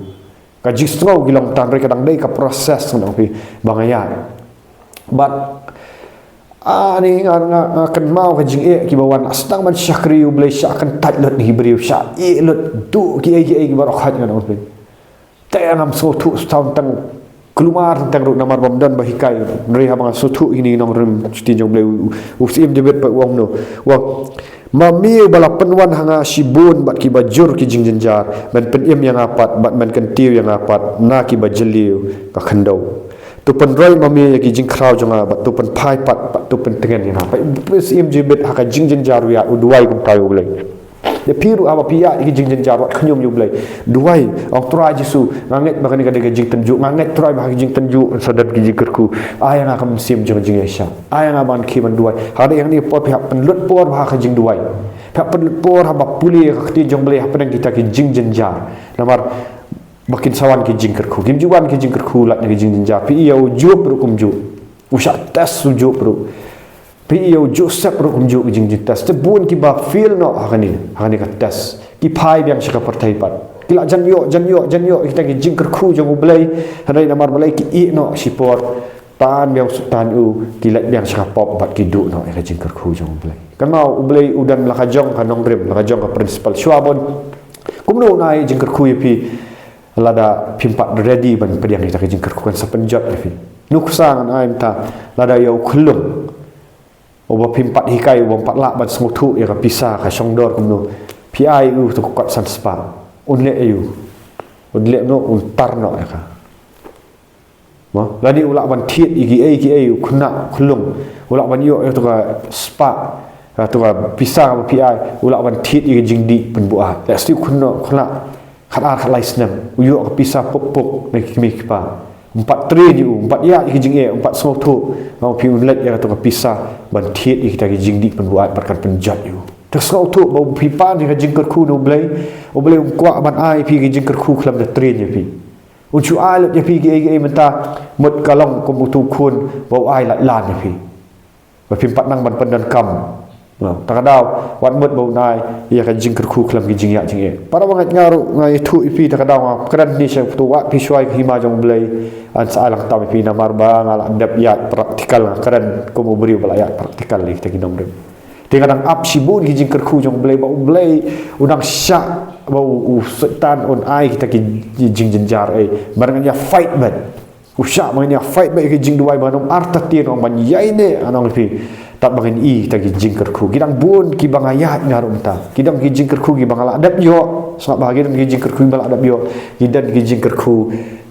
Ka jingsngew ki long tang, hynrei ka dang dei ka process, nga ong ïa phi, ba nga ïaid. Bad, ah, ni nga, nga, nga kynmaw ka jingeh kiba wan, nga sdang ban shakri ïa U Blei, shah kyntait lut na ki briew, shah ïeh lut, duh kiei kiei kiba rkhot, nga ong ïa phi. Te ngam sngewthuh tang, kulmar tang ruh, namar bym don ba hikai. Hynrei haba nga sngewthuh ïa kine ki nongrim ktien jong U Blei, u, u Syiem David pat u ong kumno? U ong: Ma me uba la pynwan ha nga shibun bad kiba jur ki jingjynjar, men pynim ïa nga pat bad men kyntiew ïa nga pat na kiba jylliew ka khyndew. To pynroi ma me ïa ki jingkhraw jong nga bad to pynphai pat, bad to pyntngen ïa nga pat. Phi, u Syiem David ha ka jingjynjar u ïaid, u duwai kumta ïa U Blei. Te phi ruh haba phi ïaid ïa ki jingjynjar, wat khñium ïa U Blei. Duwai, ong: Trai Jisu, nga ngeit ba kane ka dei ka jingtynjuh, nga ngeit Trai ba ha ka jingtynjuh sa don ki jingkyrkhu. Ai ïa nga ka mynsiem jong ka jingïaishah. Ai ïa nga ban khie ban duwai. Hadien kane ka por phi hap pynlut por bha ha ka jingduwai. Phi hap pynlut por haba pule ïa ka ktien jong U Blei hapdeng kita ki jingjynjar. Namar ba kin sa wan ki jingkyrkhu. Kim ju wan ki jingkyrkhu lait na ki jingjynjar. Phi ïohi, u Job ruh kumjuh. U shah test, u Job ruh. Phi ïohi, u Joseph ruh kumjuh ki jingjynjar. Te bun kiba fail noh ha kane, ha kane ka test. Ki phai biang sha ka pyrthei pat. Ki la jan ïoh, jan ïoh, jan ïoh ïa kita ki jingkyrkhu jong U Blei. Hynrei namar balei? Ki ïeh noh shipor. Tan biang u soitan, u, ki leit biang sha ka pop bad ki duh noh ïa ka jingkyrkhu jong U Blei. Kynmaw, U Blei u don la ka jong ka nongrim, la ka jong ka principle. Shuwa ban, kumno un ai jingkyrkhu ïa phi? Lada phim pat ready ban pdiang ïa kita ki jingkyrkhu, kan sa pynjot ïa phi. Nuksa ngan ai mynta, lada ïa u khyllung. Uba phim pat hikai, uba phim pat lah ban sngewthuh ïa ka pisa ka shong dor kumno, phi ai u to ka kot san spah, un leh ïa u, un leh noh, un tar noh ïa ka. Mo, lane u lah ban thied ïa kiei kiei, u khynnah khyllung, u lah ban ïoh ïa to ka spah, ïa to ka pisa kaba phi ai, u lah ban thied ïa ka jingdih pynbuaid. Lehse u khynnah, khynnah khatar khatlai snem, u ïoh ka pisa puk puk na ki kmie ki kpa. Um pat train ïa u, um pat ïaid ïa ka jingeh, um pat sngewthuh, nga ong phi un leit ïa to ka pisa ban thied ïa kita ki jingdih pynbuaid bad kan pynjot ïa u. Te sngewthuh ba phi pan ïa ka jingkyrkhu na U Blei, U Blei um kwah ban ai phi ka jingkyrkhu khlem da train ïa phi. Un shu ai lut ïa phi kiei kiei mynta, mut ka long kum uto u khun ba u ai lait lan ïa phi, ba phim pat nang ban pyndonkam. Mo, ta ka daw, wat mut ba un ai ïa ka jingkyrkhu khlem ki jingïaid jingeh. Para bangeit, nga ruh nga ïathuh ïa phi, ta ka daw nga kren hangne sha uto, wat phi shuwa ïa ka hima jong U Blei, yn sa ai lang tam ïa phi, namar ba nga la dep ïaid practical, nga kren kum u briew ba la ïaid practical ïa kita ki nongrim. Te nga dang ap shibun ki jingkyrkhu jong U Blei, ba U Blei u dang shah ba u, u Soitan un ai kita ki jingjynjar, eh, ba ngan ïa fight beit. U shah ba ngan ïa fight beit ïa ki jingduwai, ba ngan ym artatien, ong ban ïaineh, nga ong ïa phi. Tad ba ngan ïohi kita ki jingkyrkhu. Ki dang bun kiba nga ïaid nga ruh mynta. Ki dang ki jingkyrkhu kiba nga la dep ïoh. Sngap bha, ki dang ki jingkyrkhu kiba la dep ïoh. Ki dang ki jingkyrkhu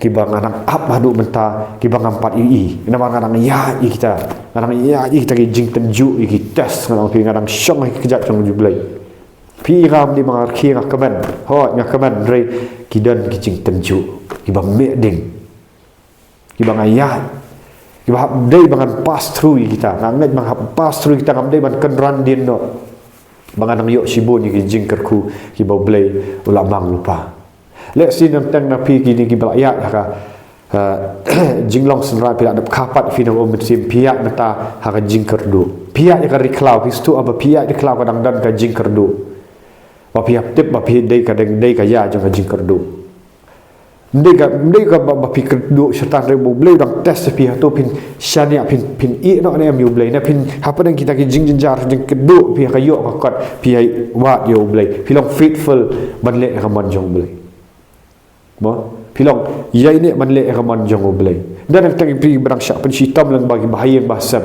kiba nga dang ap haduh mynta, kiba ngam pat ïohi. Namar nga dang ïaid ïa kita. Nga dang ïaid ïa kita ki jingtynjuh, ïa ki test, nga ong ïa phi, nga dang shong ha ki kjat jong U Blei. Phi, ngam dei ba nga rkhie, nga kmen. Hooid, nga kmen, hynrei ki don ki jingtynjuh kiba meh ding, kiba nga ïaid, kiba hap dei ba ngan pass through ïa kita. Nga ngeit ba nga hap pass through ïa kita, ngam dei ban kynran dien noh. Ba nga dang ïoh shibun ïa ki jingkyrkhu kiba U Blei u la mang lypa. Lehse nangteng na phi kine kiba la ïaid ha ka, eh, jinglong synran, phi la dep kha pat ïa phi na U Mynsiem, phi ïaid mynta ha ka jingkyrduh. Phi ïaid ïa ka ri khlaw, phi sngewthuh ba phi ïaid ri khlaw ka dang don ka jingkyrduh. Ba phi hap tip ba phi dei ka, dei, dei ka ïa jong ka jingkyrduh. Ym dei ka, ym dei ka ba, ba phi kyrduh Soitan, hynrei ba U Blei u dang test ïa phi, hato phin shaniah, phin, phin ïeh noh ne em ïa U Blei, ne phin, hapdeng kita ki jingjynjar jingkyrduh, phi ha ka ïoh ka kot, phi ïa wad ïa U Blei, phi long faithful ban leh ïa ka mon jong U Blei. Mo, phi long ïaineh ban leh ïa ka mon jong U Blei. Don nangteng ïa phi ba dang shah pynshitom lyngba kiba ha ïing ba ha sem.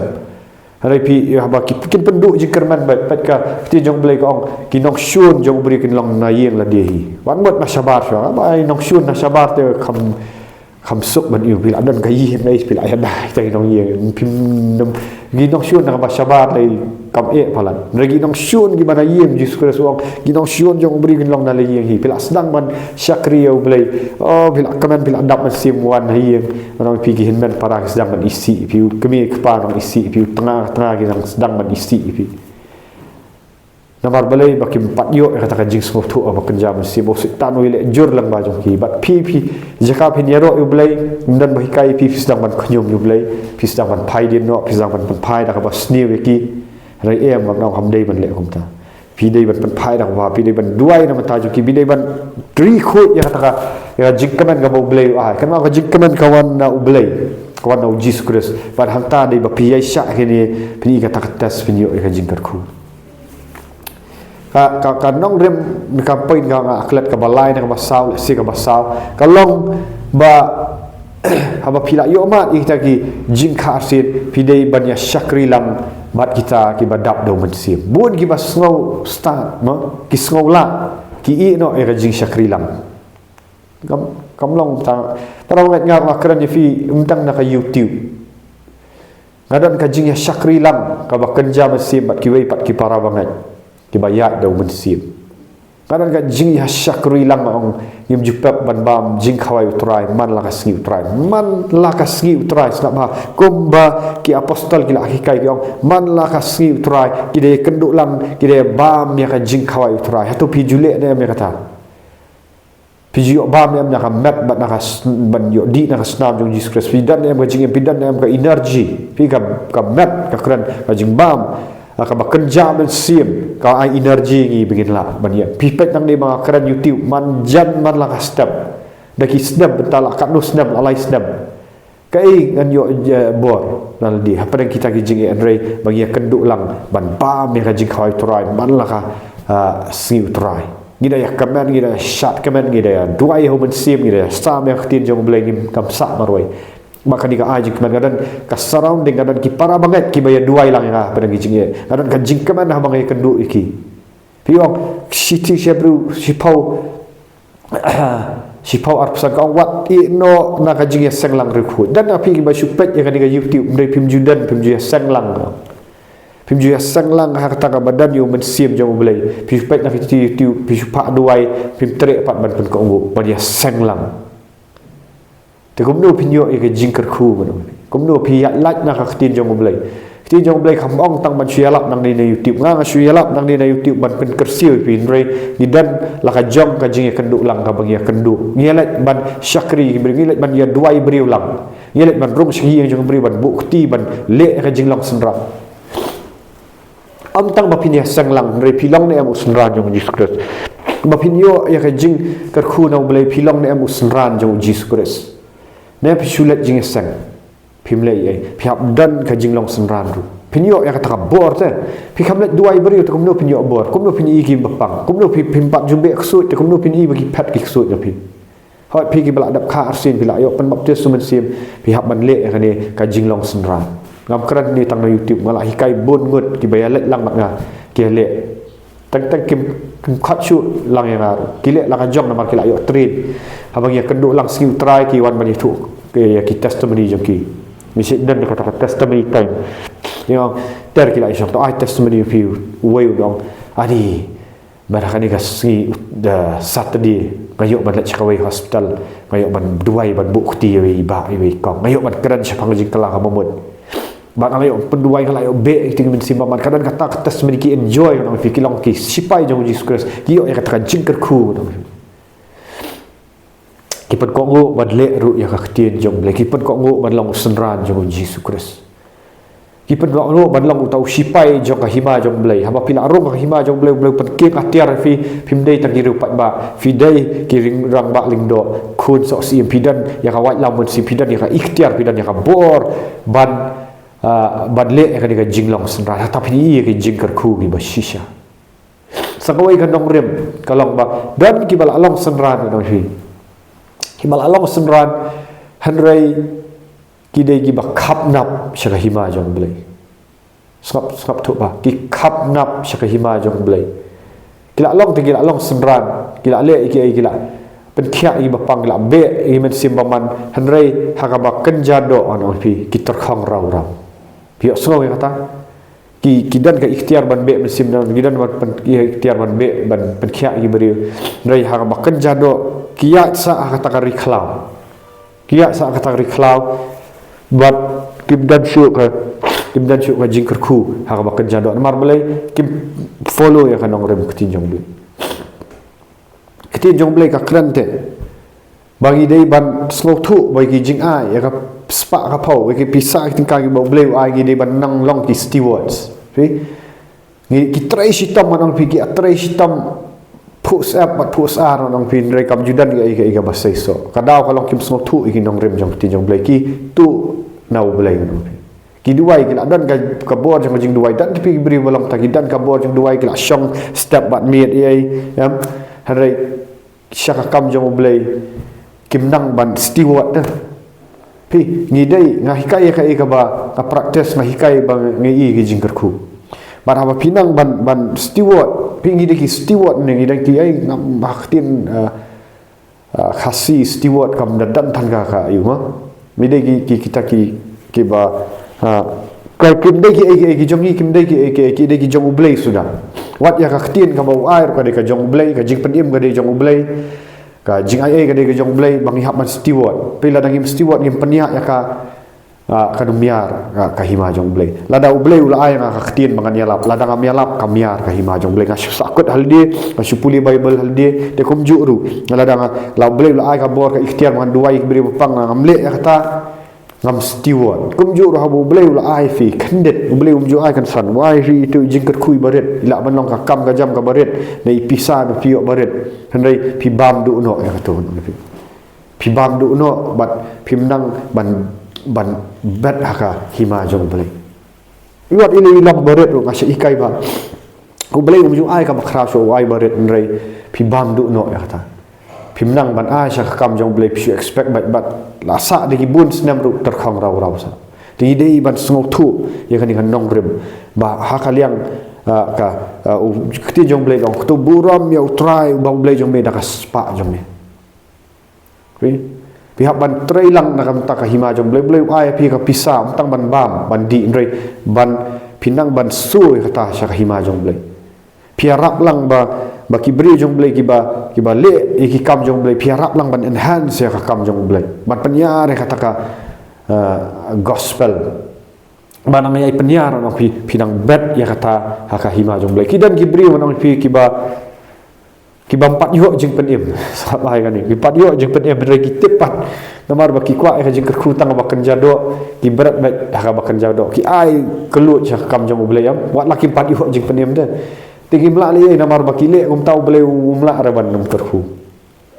Hynrei phi, ïa, haba ki, kin pynduh jingkyrmen beit, bad ka ktien jong U Blei ka ong, ki nongshun jong u briew kin long na ïing lade hi. Wat mut na shabar shuwa, ba i nongshun na shabar te kham, kham suk ban ïoh, phi la don ka ïing, phi la ïada ïa ki nongïing. Phim, ki nongshun na kaba shabar lei kam eh palat. Hynrei ki nongshun kiba na ïing, Jisu Khrist u ong, ki nongshun jong u briew kin long na la ïing hi. Phi la sdang ban shakri ïa U Blei. Oh, phi la kmen, phi la dap mynsiem wan ha ïing. Ngan ong ïa phi, ki hynmen para ki sdang ban isih ïa phi, u kmie u kpa nong isih ïa phi, u tnga, tnga ki dang sdang ban isih ïa phi. Namar balei? Ba kim pat ïoh ïa kata ka jingsngewthuh ba kynja mynsiem, ba u Soitan u ïaleh jur lyngba jong ki. Bad phi, phi, jaka phin ïaroh ïa U Blei, ym don ba hikai ïa phi, phi sdang ban khñium ïa U Blei, phi sdang ban phai dien noh, phi sdang ban pynphai da kaba sniew ïa ki. Hynrei em, ngam ong, kam dei ban leh kumta. Phi dei ban pynphai da kaba, phi dei ban duwai na bynta jong ki, phi dei ban ri khuid ïa kata ka, ïa ka jingkmen kaba U Blei u ai. Kynmaw, ka jingkmen ka wan na U Blei, ka wan na U Jisu Khrist. Bad hangta dei ba phi ïaishah kine, phin ïoh ïa kata ka test, phin ïoh ïa ka jingkyrkhu. Ka, ka, ka nongrim, ka point ka, ka klet kaba lai ne kaba saw, lehse kaba saw. Ka long ba, haba phi la ïoh mad ïa kita ki jingkha arsien, phi dei ban ïa shakri lang bad kita kiba dap da U Mynsiem. Bun kiba sngew stad, mo, ki sngew lah, ki ïeh noh ïa ka jingshakri lang. Kam, kam long tang, para bangeit, nga, nga kren ïa phi, ym tang na ka YouTube. Nga don ka jingïashakri lang kaba kynja mynsiem bad kiwei pat ki para bangeit kiba ïaid da U Mynsiem. Nga don ka jingïashakri lang, nga ong, ngim ju pep ban bam jingkhawai U Trai man la ka sngi U Trai, man la ka sngi U Trai. Sngap bha, kumba ki apostol ki la hikai, ki ong, man la ka sngi U Trai, ki dei kynduh lang, ki dei bam ïa ka jingkhawai U Trai. Hato phi ju leh ne em ïa kata? Phi ju ïoh bam ne em na ka met bad na ka s-, ban ïoh dih na ka snam jong Jisu Khrist? Phi don ne em ka jingim, phi don ne em ka energy? Phi ka, ka met, ka kren, ka jingbam, ah, kaba kynja mynsiem, ka ai energy ïa ngi ba ngin lah ban ïeng. Phi peit nangne ba nga kren YouTube, man jan man la ka step. Da ki snem, bynta la katno snem, la lai snem. Kaei ngan ïoh, eh, bor na lade hapdeng kita ki jingeh, hynrei ba ngi ïakynduh lang ban bam ïa ka jingkhawai U Trai man la ka, ah, sngi U Trai. Ngi da ïakmen, ngi da ïashad kmen, ngi da ïaduwai ha U Mynsiem, ngi da ïasam ïa ka ktien jong U Blei, ngim kam sah marwei. Ba kane ka ai jingkmen, nga don ka surrounding, nga don ki para bangeit kiba ïa duwai lang ïa nga, ba don ki jingeh. Nga don ka jingkmen haba nga ïakynduh ïa ki. Phi ong, shithi shi briew, shiphew, shiphew arphew san ka ong wat ïeh noh na ka jingïaseng lang riewkhuid. Don na phi kiba shu peit ïa kane ka YouTube, hynrei phim ju don, phim ju ïaseng lang. Phim ju ïaseng lang ha kata kaba don ïa u Mynsiem jong U Blei. Phi shu peit na ka YouTube, phi shu phah duwai, phim treh pat ban pynkohnguh, ban ïaseng lang. Te kumno phin ïoh ïa ka jingkyrkhu, kumno phi ïaid lait na ka ktien jong U Blei. Ktien jong U Blei kam ong tang ban shu ïalap nangne na YouTube. Nga nga shu ïalap nangne na YouTube ban pynkyrsiew ïa phi, hynrei ngi don la ka jong ka jingïakynduh lang kaba ngi ïakynduh. Ngi leit ban shakri briew, ngi leit ban ïaduwai briew lang. Ngi leit ban rung sha ki ïing jong briew, ban buh kti, ban leh ïa ka jinglong synran. Ym tang ba phin ïaseng lang, hynrei phi long ne em u synran jong U Jisu Khrist. Ba phin ïoh ïa ka jingkyrkhu na U Blei, phi long ne em u synran jong U Jisu Khrist. Ne phi shu leit jingïaseng, phim leh ei, phi hap don ka jinglong synran ruh. Phin ïoh ïa kata ka bor te. Phi kam leit duwai briew te kumno phin ïoh bor, kumno phin ïoh ki ba pang, kumno phi, phim pat ju beh ksuid te kumno phin ïoh ba ki phet ki ksuid na phi. Hooid, phi kiba la dap kha arsien, phi la ïoh pynbaptis u Mynsiem, phi hap ban leh ïa kane ka jinglong synran. Ngam kren ne tang na YouTube, nga la hikai bun ngut kiba ïaleit lang bad nga, ki ïaleh. Teng teng kim, kim khat shuh lang ïa nga ruh. Ki leh la ka jong namar ki la ïoh train. Haba ngi ïakynduh lang sngi U Trai ki wan ban ïathuh ïa ki testimony jong ki. Ngi shu don kata ka testimony time. Ïa nga ter ki la ïashong to ai testimony phi, uwei u ong, ani, ba ha kane ka sngi, da Saturday, nga ïoh ban leit sha kawei hospital, nga ïoh ban duwai, ban buh kti ïa iwei i bah, iwei i kong, nga ïoh ban kren shaphang ka jingkylla kaba mut. Bad nga la ïoh pynduwai, nga la ïoh beh ïa ka ktien Mynsiem, bad ka don kata ka testimony, ki enjoy, ngan ong ïa phi, ki long ki sipai jong U Jisu Khrist, ki ïoh ïa kata ka jingkyrkhu, ngan ong ïa phi. Ki pynkohnguh ban leh ruh ïa ka ktien jong U Blei, ki pynkohnguh ban long u synran jong U Jisu Khrist. Ki pynkohnguh ban long uta u sipai jong ka hima jong U Blei. Haba phi la rung ha ka hima jong U Blei, U Blei u pynkhih ka tiar ïa phi, phim dei tang ki riew paidbah, phi dei ki ring rangbah lyngdoh, khun soh syiem, phi don ïa ka waitlam mynsiem, phi don ïa ka iktiar, phi don ïa ka bor ban, ah, ban leh ïa kane ka jinglong synran. Hata phin ïoh ïa ka jingkyrkhu kiba shisha. Sa kawei ka nongrim ka long ba don kiba la long synran, ngan ong ïa phi. Kiba la long synran, hynrei ki dei kiba khapnap sha ka hima jong U Blei. Sngap, sngap thuh ba ki khapnap sha ka hima jong U Blei. Ki la long te ki la long synran, ki la leh ïa kiei, ki la pynkhiah ïa ki ba pang, ki la beh ïa ki mynsiem bymman, hynrei ha kaba kynja doh, ngan ong ïa phi, ki tyrkhong raw raw. Phi ïohsngew ïa kata? Ki, ki don ka iktiar ban beh mynsiem, don ki don ban pyn-, ki iktiar ban beh, ban pynkhiah ïa ki briew. Hynrei ha kaba kynja doh, ki ïaid sah ha kata ka ri khlaw. Ki ïaid sah ha kata ka ri khlaw. Bad kim don shuh ka, kim don shuh ka jingkyrkhu ha kaba kynja doh. Namar balei? Kim follow ïa ka nongrim ka ktien jong U Blei. Ka ktien jong U Blei ka kren te ba ngi dei ban sngewthuh ba ki jingai, ïa ka spah ka phew, ïa ki pisa ki tyngka kiba U Blei u ai, ngi dei ban nang long ki stewards. Phi? Ngi, ki trei shitom, ngan ong ïa phi, ki trei shitom phuh syep bad phuh syar, ngan ong ïa phi, hynrei kam ju don ïa ka, ïa ka, ïa kaba seisoh. Ka daw ka long kim sngewthuh ïa ki nongrim jong ka ktien jong U Blei, ki tuh na U Blei, ngan ong ïa phi. Ki duwai, ki la don ka, ka bor jong ka jingduwai, don te phi ki briew ba long ta, ki don ka bor jong duwai, ki la shong step bad miet ei ei, em. Hynrei sha ka kam jong U Blei kim nang ban steward, eh. Phi, ngi dei, nga hikai ïa ka, ïa kaba, nga practice, nga hikai ba ngi ïoh ki jingkyrkhu. Bad haba phi nang ban, ban steward, phi, ngi dei ki steward ne, ngi dei ki, ei, ngam, ha ka ktien, eh, ah, Khasi steward kam da don tang ka, ka ïa u, ha. Ngi dei ki, ki, kita ki, kiba, ah, ka, kim dei ki, ei, ei, ki jong ngi, kim dei ki, ei, ki, ei, ki dei ki jong U Blei suda. Wat ïa ka ktien kaba u ai ruh ka dei ka jong U Blei, ka jingpynim ka dei jong U Blei, ka jingai ei ka dei ka jong U Blei, ba ngi hap ban steward. Phi, lada ngim steward, ngim pynïaid ïa ka, ah, kan ym miar, ah, ka hima jong U Blei. Lada U Blei u la ai nga ka ktien ba ngan ïalap, lada ngam ïalap ka miar ka hima jong U Blei. Nga shu sahkut ha lade, nga shu pule Baibl ha lade, te kumjuh ruh. Lada nga, la U Blei u la ai ka bor ka iktiar ba ngan duwai ïa ki briew ba pang, ngam leh ïa kata, ngam steward. Kumjuh ruh haba U Blei u la ai ïa phi, khyndiat, U Blei um ju ai kynsan, u ai ïa phi ïa uto u jingkyrkhu barit, i lah ban long ka kam ka jam kaba rit, ne i pisa ba phi ïoh barit. Hynrei phi bam duh noh ïa kato. Phi bam duh noh bad phim nang ban, ban bet ha ka hima jong U Blei. Wat i long barit ruh, nga shu hikai ba U Blei um ju ai kaba khraw shuh, u ai barit, hynrei phi bam duh noh ïa kata. Phim nang ban ai sha ka kam jong U Blei, phi shu expect bad, bad la sah da ki bun snem ruh tyrkhong raw raw sah. Te ngi dei ban sngewthuh ïa kane ka nongrim ba ha ka liang, ah, ka, ah, u ktien jong U Blei ka ong, to burom ïa U Trai uba U Blei jong me da ka spah jong me. Phi, phi hap ban trei lang na ka bynta ka hima jong U Blei. U Blei u ai ïa phi ka pisa, ym tang ban bam, ban dih, hynrei ban, phi nang ban siew ïa kata sha ka hima jong U Blei. Phi ïarap lang ba, ba ki briew jong U Blei kiba, kiba leh ïa ki kam jong U Blei, phi ïarap lang ban enhance ïa ka kam jong U Blei, ban pynïar ïa kata ka, eh, gospel. Ba nang ïai pynïar, nang phi, phi nang bet ïa kata ha ka hima jong U Blei. Ki don ki briew, nang phi, kiba, kiba ym pat ïoh jingpynim. Sngap bha ïa kane. Ki ym pat ïoh jingpynim, hynrei ki tip pat. Namar ba ki kwah ïa ka jingkyrkhu tang ba kynjadoh, ki bret beit ha kaba kynjadoh, ki ai kylluid sha ka kam jong U Blei, em. Wat la kim pat ïoh jingpynim te, te kim lah leh ei, namar ba ki leh kumta, U Blei um lah ruh ban ym kyrkhu.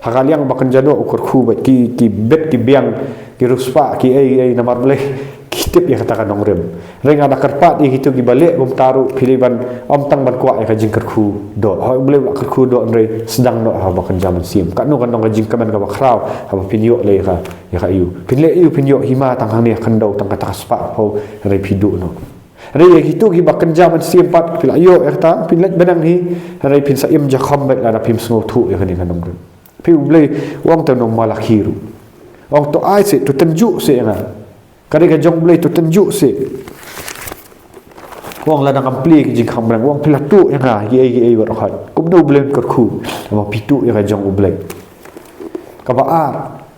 Ha ka liang ba kynjadoh u kyrkhu beit, ki, ki bit, ki biang, ki riewspah, ki ei, ei, namar balei? Ki tip ïa kata ka nongrim. Hynrei nga da kyrpad ïa kito kiba leh kumta ruh, phi dei ban, ym tang ban kwah ïa ka jingkyrkhu doh. Hooid, U Blei u la kyrkhu doh, hynrei sdang noh ha kaba kynja mynsiem. Katno kan long ka jingkmen kaba khraw haba phin ïoh leh ïa ka, ïa ka aïu. Phin leh aïu, phin ïoh hima tang hangne ha khyndew, tang kata ka spah phew, hynrei phi duh noh. Hynrei ïa kito kiba kynja mynsiem pat, phi la ïoh ïa kata, phin leit bneng hi, hynrei phin sa im jakhom beit lada phim sngewthuh ïa kane ka nongrim. Phi, U Blei u ong te u nong Malakhi ruh, u ong, to ai seh, to tynjuh seh ïa nga. Ka dei ka jong U Blei, to tynjuh seh. U ong, lada ngam plie ki jingkhang bneng, u ong, phi la tuh ïa nga kiei kiei baroh khoit. Kumno U Blei un kyrkhu haba phi tuh ïa ka jong U Blei? Kaba ar,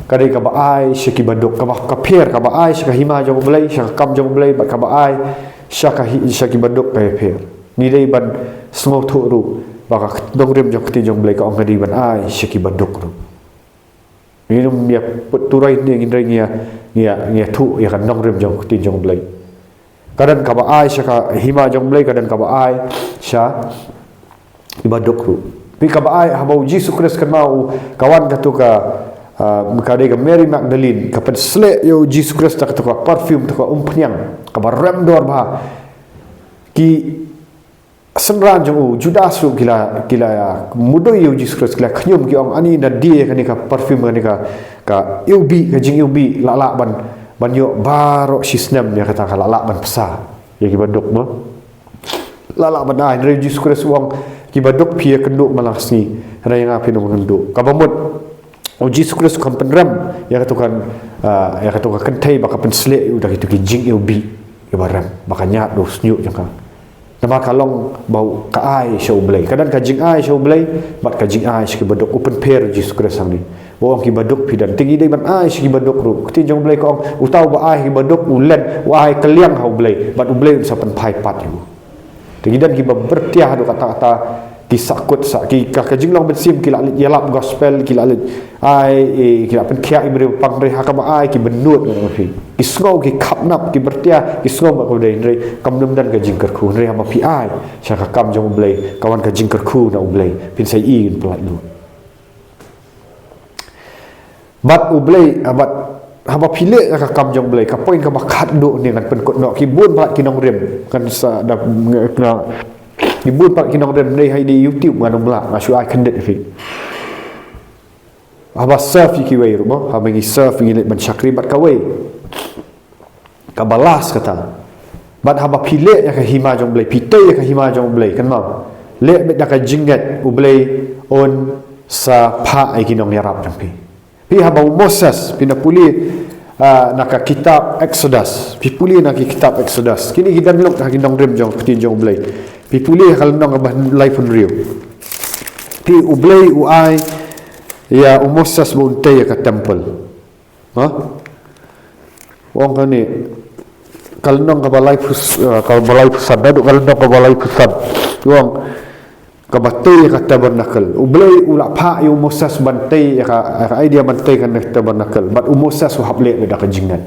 ka dei kaba ai sha kiba duk, kaba, ka pher, kaba ai sha ka hima jong U Blei, sha ka kam jong U Blei, bad kaba ai sha ka hi, sha kiba duk ka ïapher. Ngi dei ban sngewthuh ruh ba ka nongrim jong ka ktien jong U Blei ka ong ka dei ban ai sha kiba duk ruh. Ngin ym ïa put turoi ne ngin, hynrei ngi ïa, ngi ïa, ngi ïathuh ïa ka nongrim jong ka ktien jong U Blei. Ka don kaba ai sha ka hima jong U Blei, ka don kaba ai sha kiba duk ruh. Phi, kaba ai, haba u Jisu Khrist, kynmaw, u, ka wan kato ka, ah, ka dei ka Mary Magdalene, ka pynsleh ïa u Jisu Khrist da kato ka perfume, kato ka umphniang kaba rem dor bha. Ki synran jong u Judas ruh ki la, ki la mudui ïa u Jisu Khrist, ki la khñium, ki ong, ani da die kane ka perfume, kane ka, ka iwbih, ka jingiwbih, la lah ban, ban ïoh baroh shi snem ïa kata, ka la lah ban pynsa ïa kiba duk, mo. La lah ban ai. Hynrei u Jisu Khrist u ong, kiba duk phi ïakynduh man la ka sngi, hynrei ïa nga phin ym ïakynduh. Kaba mut, u Jisu Khrist u kham pynrem ïa kato ka, ah, ïa kato ka kynthei ba ka pynsleh ïa u da kito ki jingiwbih kiba rem, ba ka ñiad da u shñiuh jong ka. Namar ka long ba ka ai sha U Blei. Ka don ka jingai sha U Blei bad ka jingai sha kiba duk. U pynpher u Jisu Khrist hangne, ba u ong, kiba duk phi don. Te ngi dei ban ai sha kiba duk ruh. Ka ktien jong U Blei ka ong, uta uba ai sha kiba duk, u len, u ai kylliang ha U Blei, bad U Blei un sa pynphai pat ïa u. Te ngi don kiba byrtiah haduh katta katta, ki sahkut sah, ki, ka, ka jinglong mynsiem, ki la leit ïalap gospel, ki la leit ai, eh, ki la pynkhiah ïa ki briew ba pang, hynrei ha kaba ai ki bynnud ngan ong ïa phi. Ki sngew, ki khapnap, ki byrtiah, ki sngew ba ka dei, hynrei kam don ka jingkyrkhu. Hynrei haba phi ai sha ka kam jong U Blei, ka wan ka jingkyrkhu na U Blei. Phin sa ïohi, phin pyllait lut. Bad U Blei, ah, bad haba phi leh ïa ka kam jong U Blei, ka point kaba khatduh ne ngan pynkut noh, ki bun palat ki nongrim, ngan sa da, nga, ki bun palat ki nongrim, dei ha ïa YouTube ngan ym lah, nga shu ai khyndiat ïa phi. Haba serve ïa kiwei ruh mo, haba ngi serve, ngi leit ban shakri bad kawei. Kaba last kata. Bad haba phi leh ïa ka hima jong U Blei, phi tei ïa ka hima jong U Blei, kynmaw, leh beit da ka jingngeit, U Blei un sa phah ïa ki nongïarap jong phi. Phi, haba u Moses, phi na pule, ah, na ka kitab Exodus, phi pule na ki kitab Exodus. Kine ki don luk ha ki nongrim jong ka ktien jong U Blei. Phi pule ha ka lynnong kaba laiphew hynriew. Phi, U Blei u ai ïa u Moses ba un tei ïa ka temple. Ha? U ong kane, ka lynnong kaba laiphew, eh, kaba laiphew san, naduh ka lynnong kaba laiphew san. U ong, kaba tei ïa ka tabernacle. U Blei u la phah ïa u Moses ban tei ïa ka, ïa ka idea ban tei kane ka tabernacle. Bad u Moses u hap leh da ka jingngeit.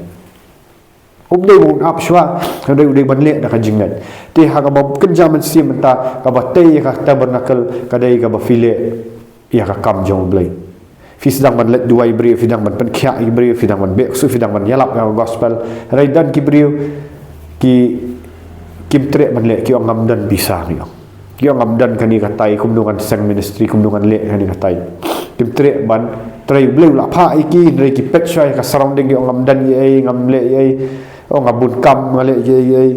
Um dei ba un ap shuwa, hynrei u dei ban leh da ka jingngeit. Te ha kaba kynja mynsiem mynta, kaba tei ïa ka tabernacle ka dei kaba phi leh ïa ka kam jong U Blei. Phi sdang ban leit duwai briew, phi dang ban pynkhiah ïa briew, phi dang ban beh ksuid, phi dang ban ïalap ïa ka gospel. Hynrei don ki briew ki, kim treh ban leh, ki ong ngam don pisa, ki ong. Ki ong ngam don kane katai, kumno ngan seng ministry, kumno ngan leh kane katai. Kim treh ban trei, U Blei u la phah ïa ki, hynrei ki peit shwa ïa ka surrounding, ki ong ngam don ei ei, ngam leh ei ei, ong nga bun kam, nga leh ei ei.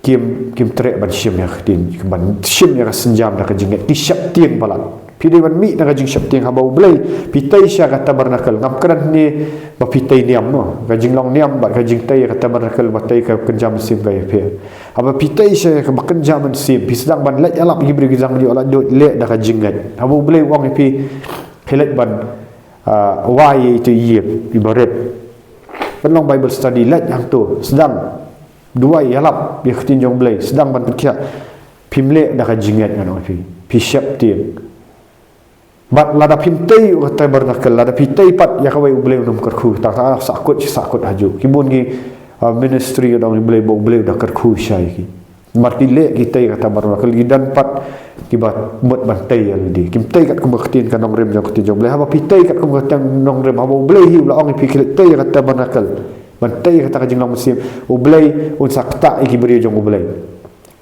Kim, kim treh ban shim ïa ka ktien, ban shim ïa ka sienjam da ka jingngeit, ki sheptieng palat. Phi dei ban mih da ka jingsheptieng haba U Blei, phi tei sha ka tabernacle, ngam kren hangne ba phi tei niam mo, ka jinglong niam bad ka jingtei ïa ka tabernacle, ba tei ka kynja mynsiem ka ïapher. Haba phi tei sha kaba kynja mynsiem, phi sdang ban leit ïalap ïa ki briew, ki sdang ban ïoh laitluid, leh da ka jingngeit. Haba U Blei u ong ïa phi, phi leit ban, ah, wai ïa ito i ïing iba rit, ban long Bible study, leit hangto, sdang duwai, ïalap ïa ka ktien jong U Blei, sdang ban pynkhiah, phim leh da ka jingngeit, ngan ong ïa phi, phi sheptieng. Bad lada phim tei ïa ka tabernacle, lada phi tei pat ïa kawei, U Blei un ym kyrkhu. Tang tang sahkut, sahkut hajuh. Ki bun ki, ah, ministry, ngan ong ïa U Blei, ba U Blei u da kyrkhu shai ïa ki. Namar ki leh, ki tei ïa ka tabernacle, ki don pat kiba mut ban tei ïa lade. Kim tei katkum ka ktien, ka nongrim jong ka ktien jong U Blei. Haba phi tei katkum ka ktien nongrim, haba U Blei hi u la ong ïa phi, khie leit tei ïa ka tabernacle, ban tei ïa kata ka jinglong mynsiem, U Blei un sa ktah ïa ki briew jong U Blei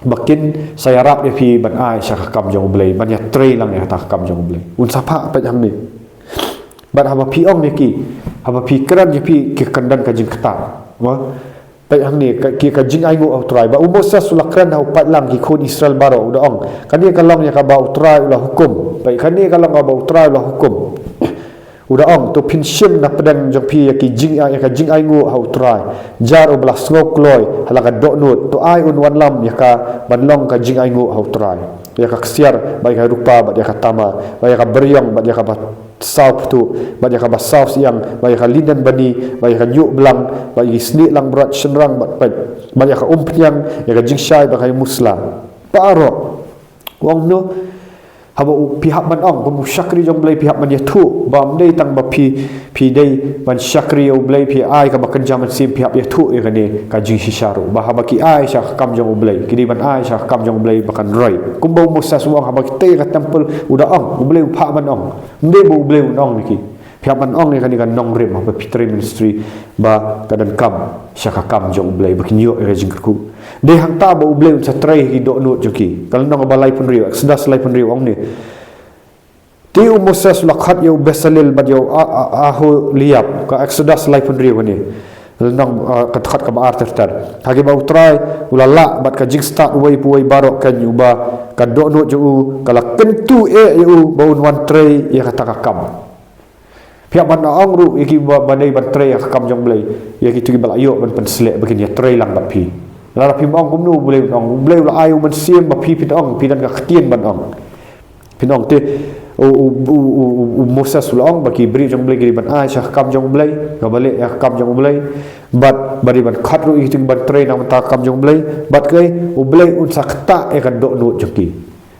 ba kin sa ïarap ïa phi ban ai sha ka kam jong U Blei, ban ïatrei lang ïa kata ka kam jong U Blei. Un sa phah, peit hangne. Bad haba phi ong ïa ki, haba phi kren ïa phi, ki kyndon ka jingktah. Mo? Peit hangne, ka, ki, ka jingainguh ha U Trai. Ba u Moses u la kren ha u paidlang, ki khun Israel baroh, u da ong, kane ka long ïa kaba U Trai u la hukum. Peit, kane ka long kaba U Trai u la hukum. U da ong, to phin shim na pdeng jong phi ïa ki jing, ïa ka jingainguh ha U Trai, jar uba la sngew kloi ha la ka dohnud. To ai un wallam ïa ka ban long ka jingainguh ha U Trai, ïa ka ksiar bad ïa ka rupa bad ïa ka tama, bad ïa ka beriong bad ïa kaba saw phutuh bad ïa kaba saw syang, bad ïa ka linen bani bad ïa ka ñiuh blang bad ïa ki snieh langbrot shynrang bad peit, bad ïa ka umphniang, ïa ka jingshai bad ka musla. Baroh. U ong kumno? Haba u, phi hap ban ong, kum u shakri jong U Blei, phi hap ban ïathuh ba ym dei tang ba phi, phi dei ban shakri ïa U Blei, phi ai kaba kynja mynsiem, phi hap ïathuh ïa kane ka jingshisha ruh, ba haba ki ai sha ka kam jong U Blei, ki dei ban ai sha ka kam jong U Blei ba kan roi. Kumba u Moses u ong, haba ki tei ïa ka temple, u da ong, U Blei u phah ban ong. Ym dei ba U Blei un ong ïa ki. Phi hap ban ong ïa kane ka nongrim haba phi trei ministry, ba ka donkam sha ka kam jong U Blei, ba kin ïoh ïa ka jingkyrkhu. Dei hangta ba U Blei un sa trei ha ki dohnud jong ki. Ka lynnong ba laiphew hynriew, Exodus laiphew hynriew, ong ne. Te u Moses u la khot ïa u Besalel bad ïa u A-, A-, Aholiab, ka Exodus laiphew hynriew kane. Lynnong, ah, ka dkhot kaba ar ter ter. Ha kiba U Trai u la lah bad ka jingstad uwei pa uwei baroh, kane uba ka dohnud jong u ka la kyntu eh ïa u ba un wan trei ïa kata ka kam. Phi hap ban ong ruh ïa ki ba, ba dei ban trei ïa ka kam jong U Blei, ïa kito kiba la ïoh ban pynsleh, ba kin ïatrei lang bad phi. Lada phim ong, kumno U Blei un ong? U Blei u la ai u mynsiem ba phi phin ong, phi don ka ktien ban ong. Phin ong te, u, u, u, u, u, u Moses u la ong ba ki briew jong U Blei ki dei ban ai sha ka kam jong U Blei, kaba leh ïa ka kam jong U Blei. Bad ba dei ban khot ruh ïa kito kiban trei na ka bynta ka kam jong U Blei. Bad kaei, U Blei un sa ktah ïa ka dohnud jong ki.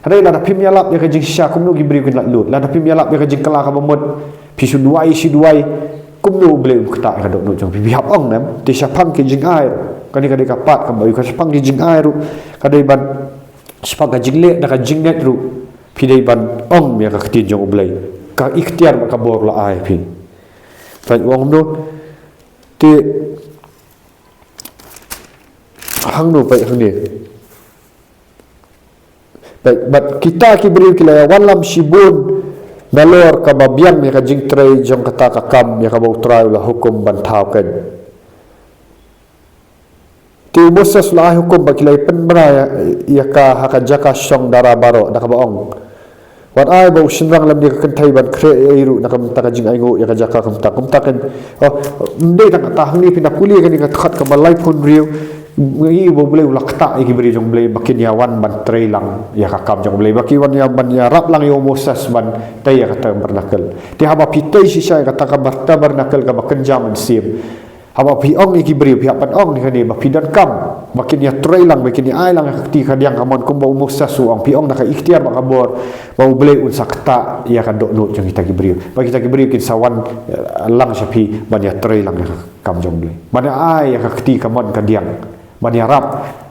Hynrei lada phim ïalap ïa ka jingshisha, kumno ki briew kin laitluid? Lada phim ïalap ïa ka jingkylla kaba mut, phi shu duwai, shu duwai, kumno U Blei un ktah ïa ka dohnud jong phi? Phi hap ong, em? Te shaphang ki jingai ruh, kane ka dei ka part kaba ïa ka, shaphang ki jingai ruh, ka dei ban, shaphang ka jingleh da ka jingngeit ruh, phi dei ban ong ïa ka ktien jong U Blei. Ka iktiar bad ka bor u la ai phi. Peit u ong kumno? Te hangno, peit hangne. Bad, bad kita ki briew ki la ïa wallam shibun nalor kaba biang ïa ka jingtrei jong kata ka kam ïa kaba U Trai u la hukum ban thaw keiñ. Te u Moses u la ai hukum ba ki la ïa pynbna ïa, ïa ka ha ka jaka shong dara baroh, da kaba ong, wat ai ba u shynrang lymne ka kynthei ban khreh ei ei ruh na ka bynta ka jingainguh ïa ka jaka, kumta, kumta keiñ. Oh, ym dei tang kata, hangne phin da pule kane ka dkhot kaba laiphew hynriew, ngi ba U Blei u la ktah ïa ki briew jong U Blei ba kin ïa wan ban trei lang ïa ka kam jong U Blei, ba ki wan ïa ban ïarap lang ïa u Moses ban tei ïa ka tabernacle. Te haba phi tei shisha ïa kata ka bar-, tabernacle kaba kynja mynsiem, haba phi ong ïa ki briew, phi hap ban ong ïa kane ba phi donkam ba kin ïatrei lang, ba kin ïa ai lang ïa ka kti kadiang, ka mon kumba u Moses u ong, phi ong da ka iktiar bad ka bor, ba U Blei un sa ktah ïa ka dohnud jong kita ki briew, ba kita ki briew kin sa wan, eh, lang sha phi ban ïatrei lang ïa ka kam jong U Blei, ban ïa ai ïa ka kti, ka mon, kadiang, ban ïarap,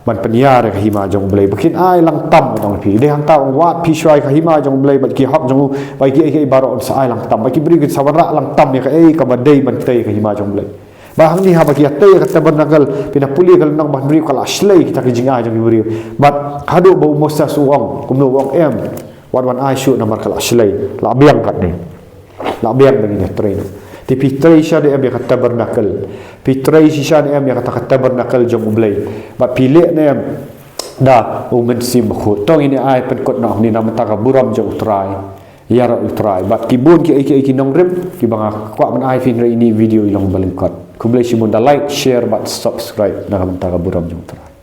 ban pynïar ïa ka hima jong U Blei, ba kin ai lang tam, ngan ong ïa phi. Dei hangta u ong, wad phi shuwa ïa ka hima jong U Blei bad ki hok jong u, ba kiei kiei baroh un sa ai lang tam, ba ki briew kin sa wanrah lang tam ïa kaei kaba dei ban tei ïa ka hima jong U Blei. Ba hangne haba ki ïa tei ïa ka tabernacle, phin da pule ka lynnong ba hynriew, ka la shlei kita ki jingai jong ki briew. Bad haduh ba u Moses u ong, kumno u ong, em, wat wan ai shuh namar ka la shlei, la biang katne. La biang ba ngin ïa trei noh. Te phi trei shisha ne em ïa ka tabernacle. Phi trei shisha ne em ïa kata ka tabernacle jong U Blei. Bad phi leh ne em da U Mynsiem Bakhuid. To ngin ïa ai pynkut noh hangne na ka bynta ka burom jong U Trai. Ïaroh ïa U Trai. Bad ki bun ki ei ki ei ki nongrim, kiba nga kwah ban ai phi hynrei ine i video i long ba lyngkot. Khublei shibun, da like, share bad subscribe na ka bynta ka burom jong U Trai.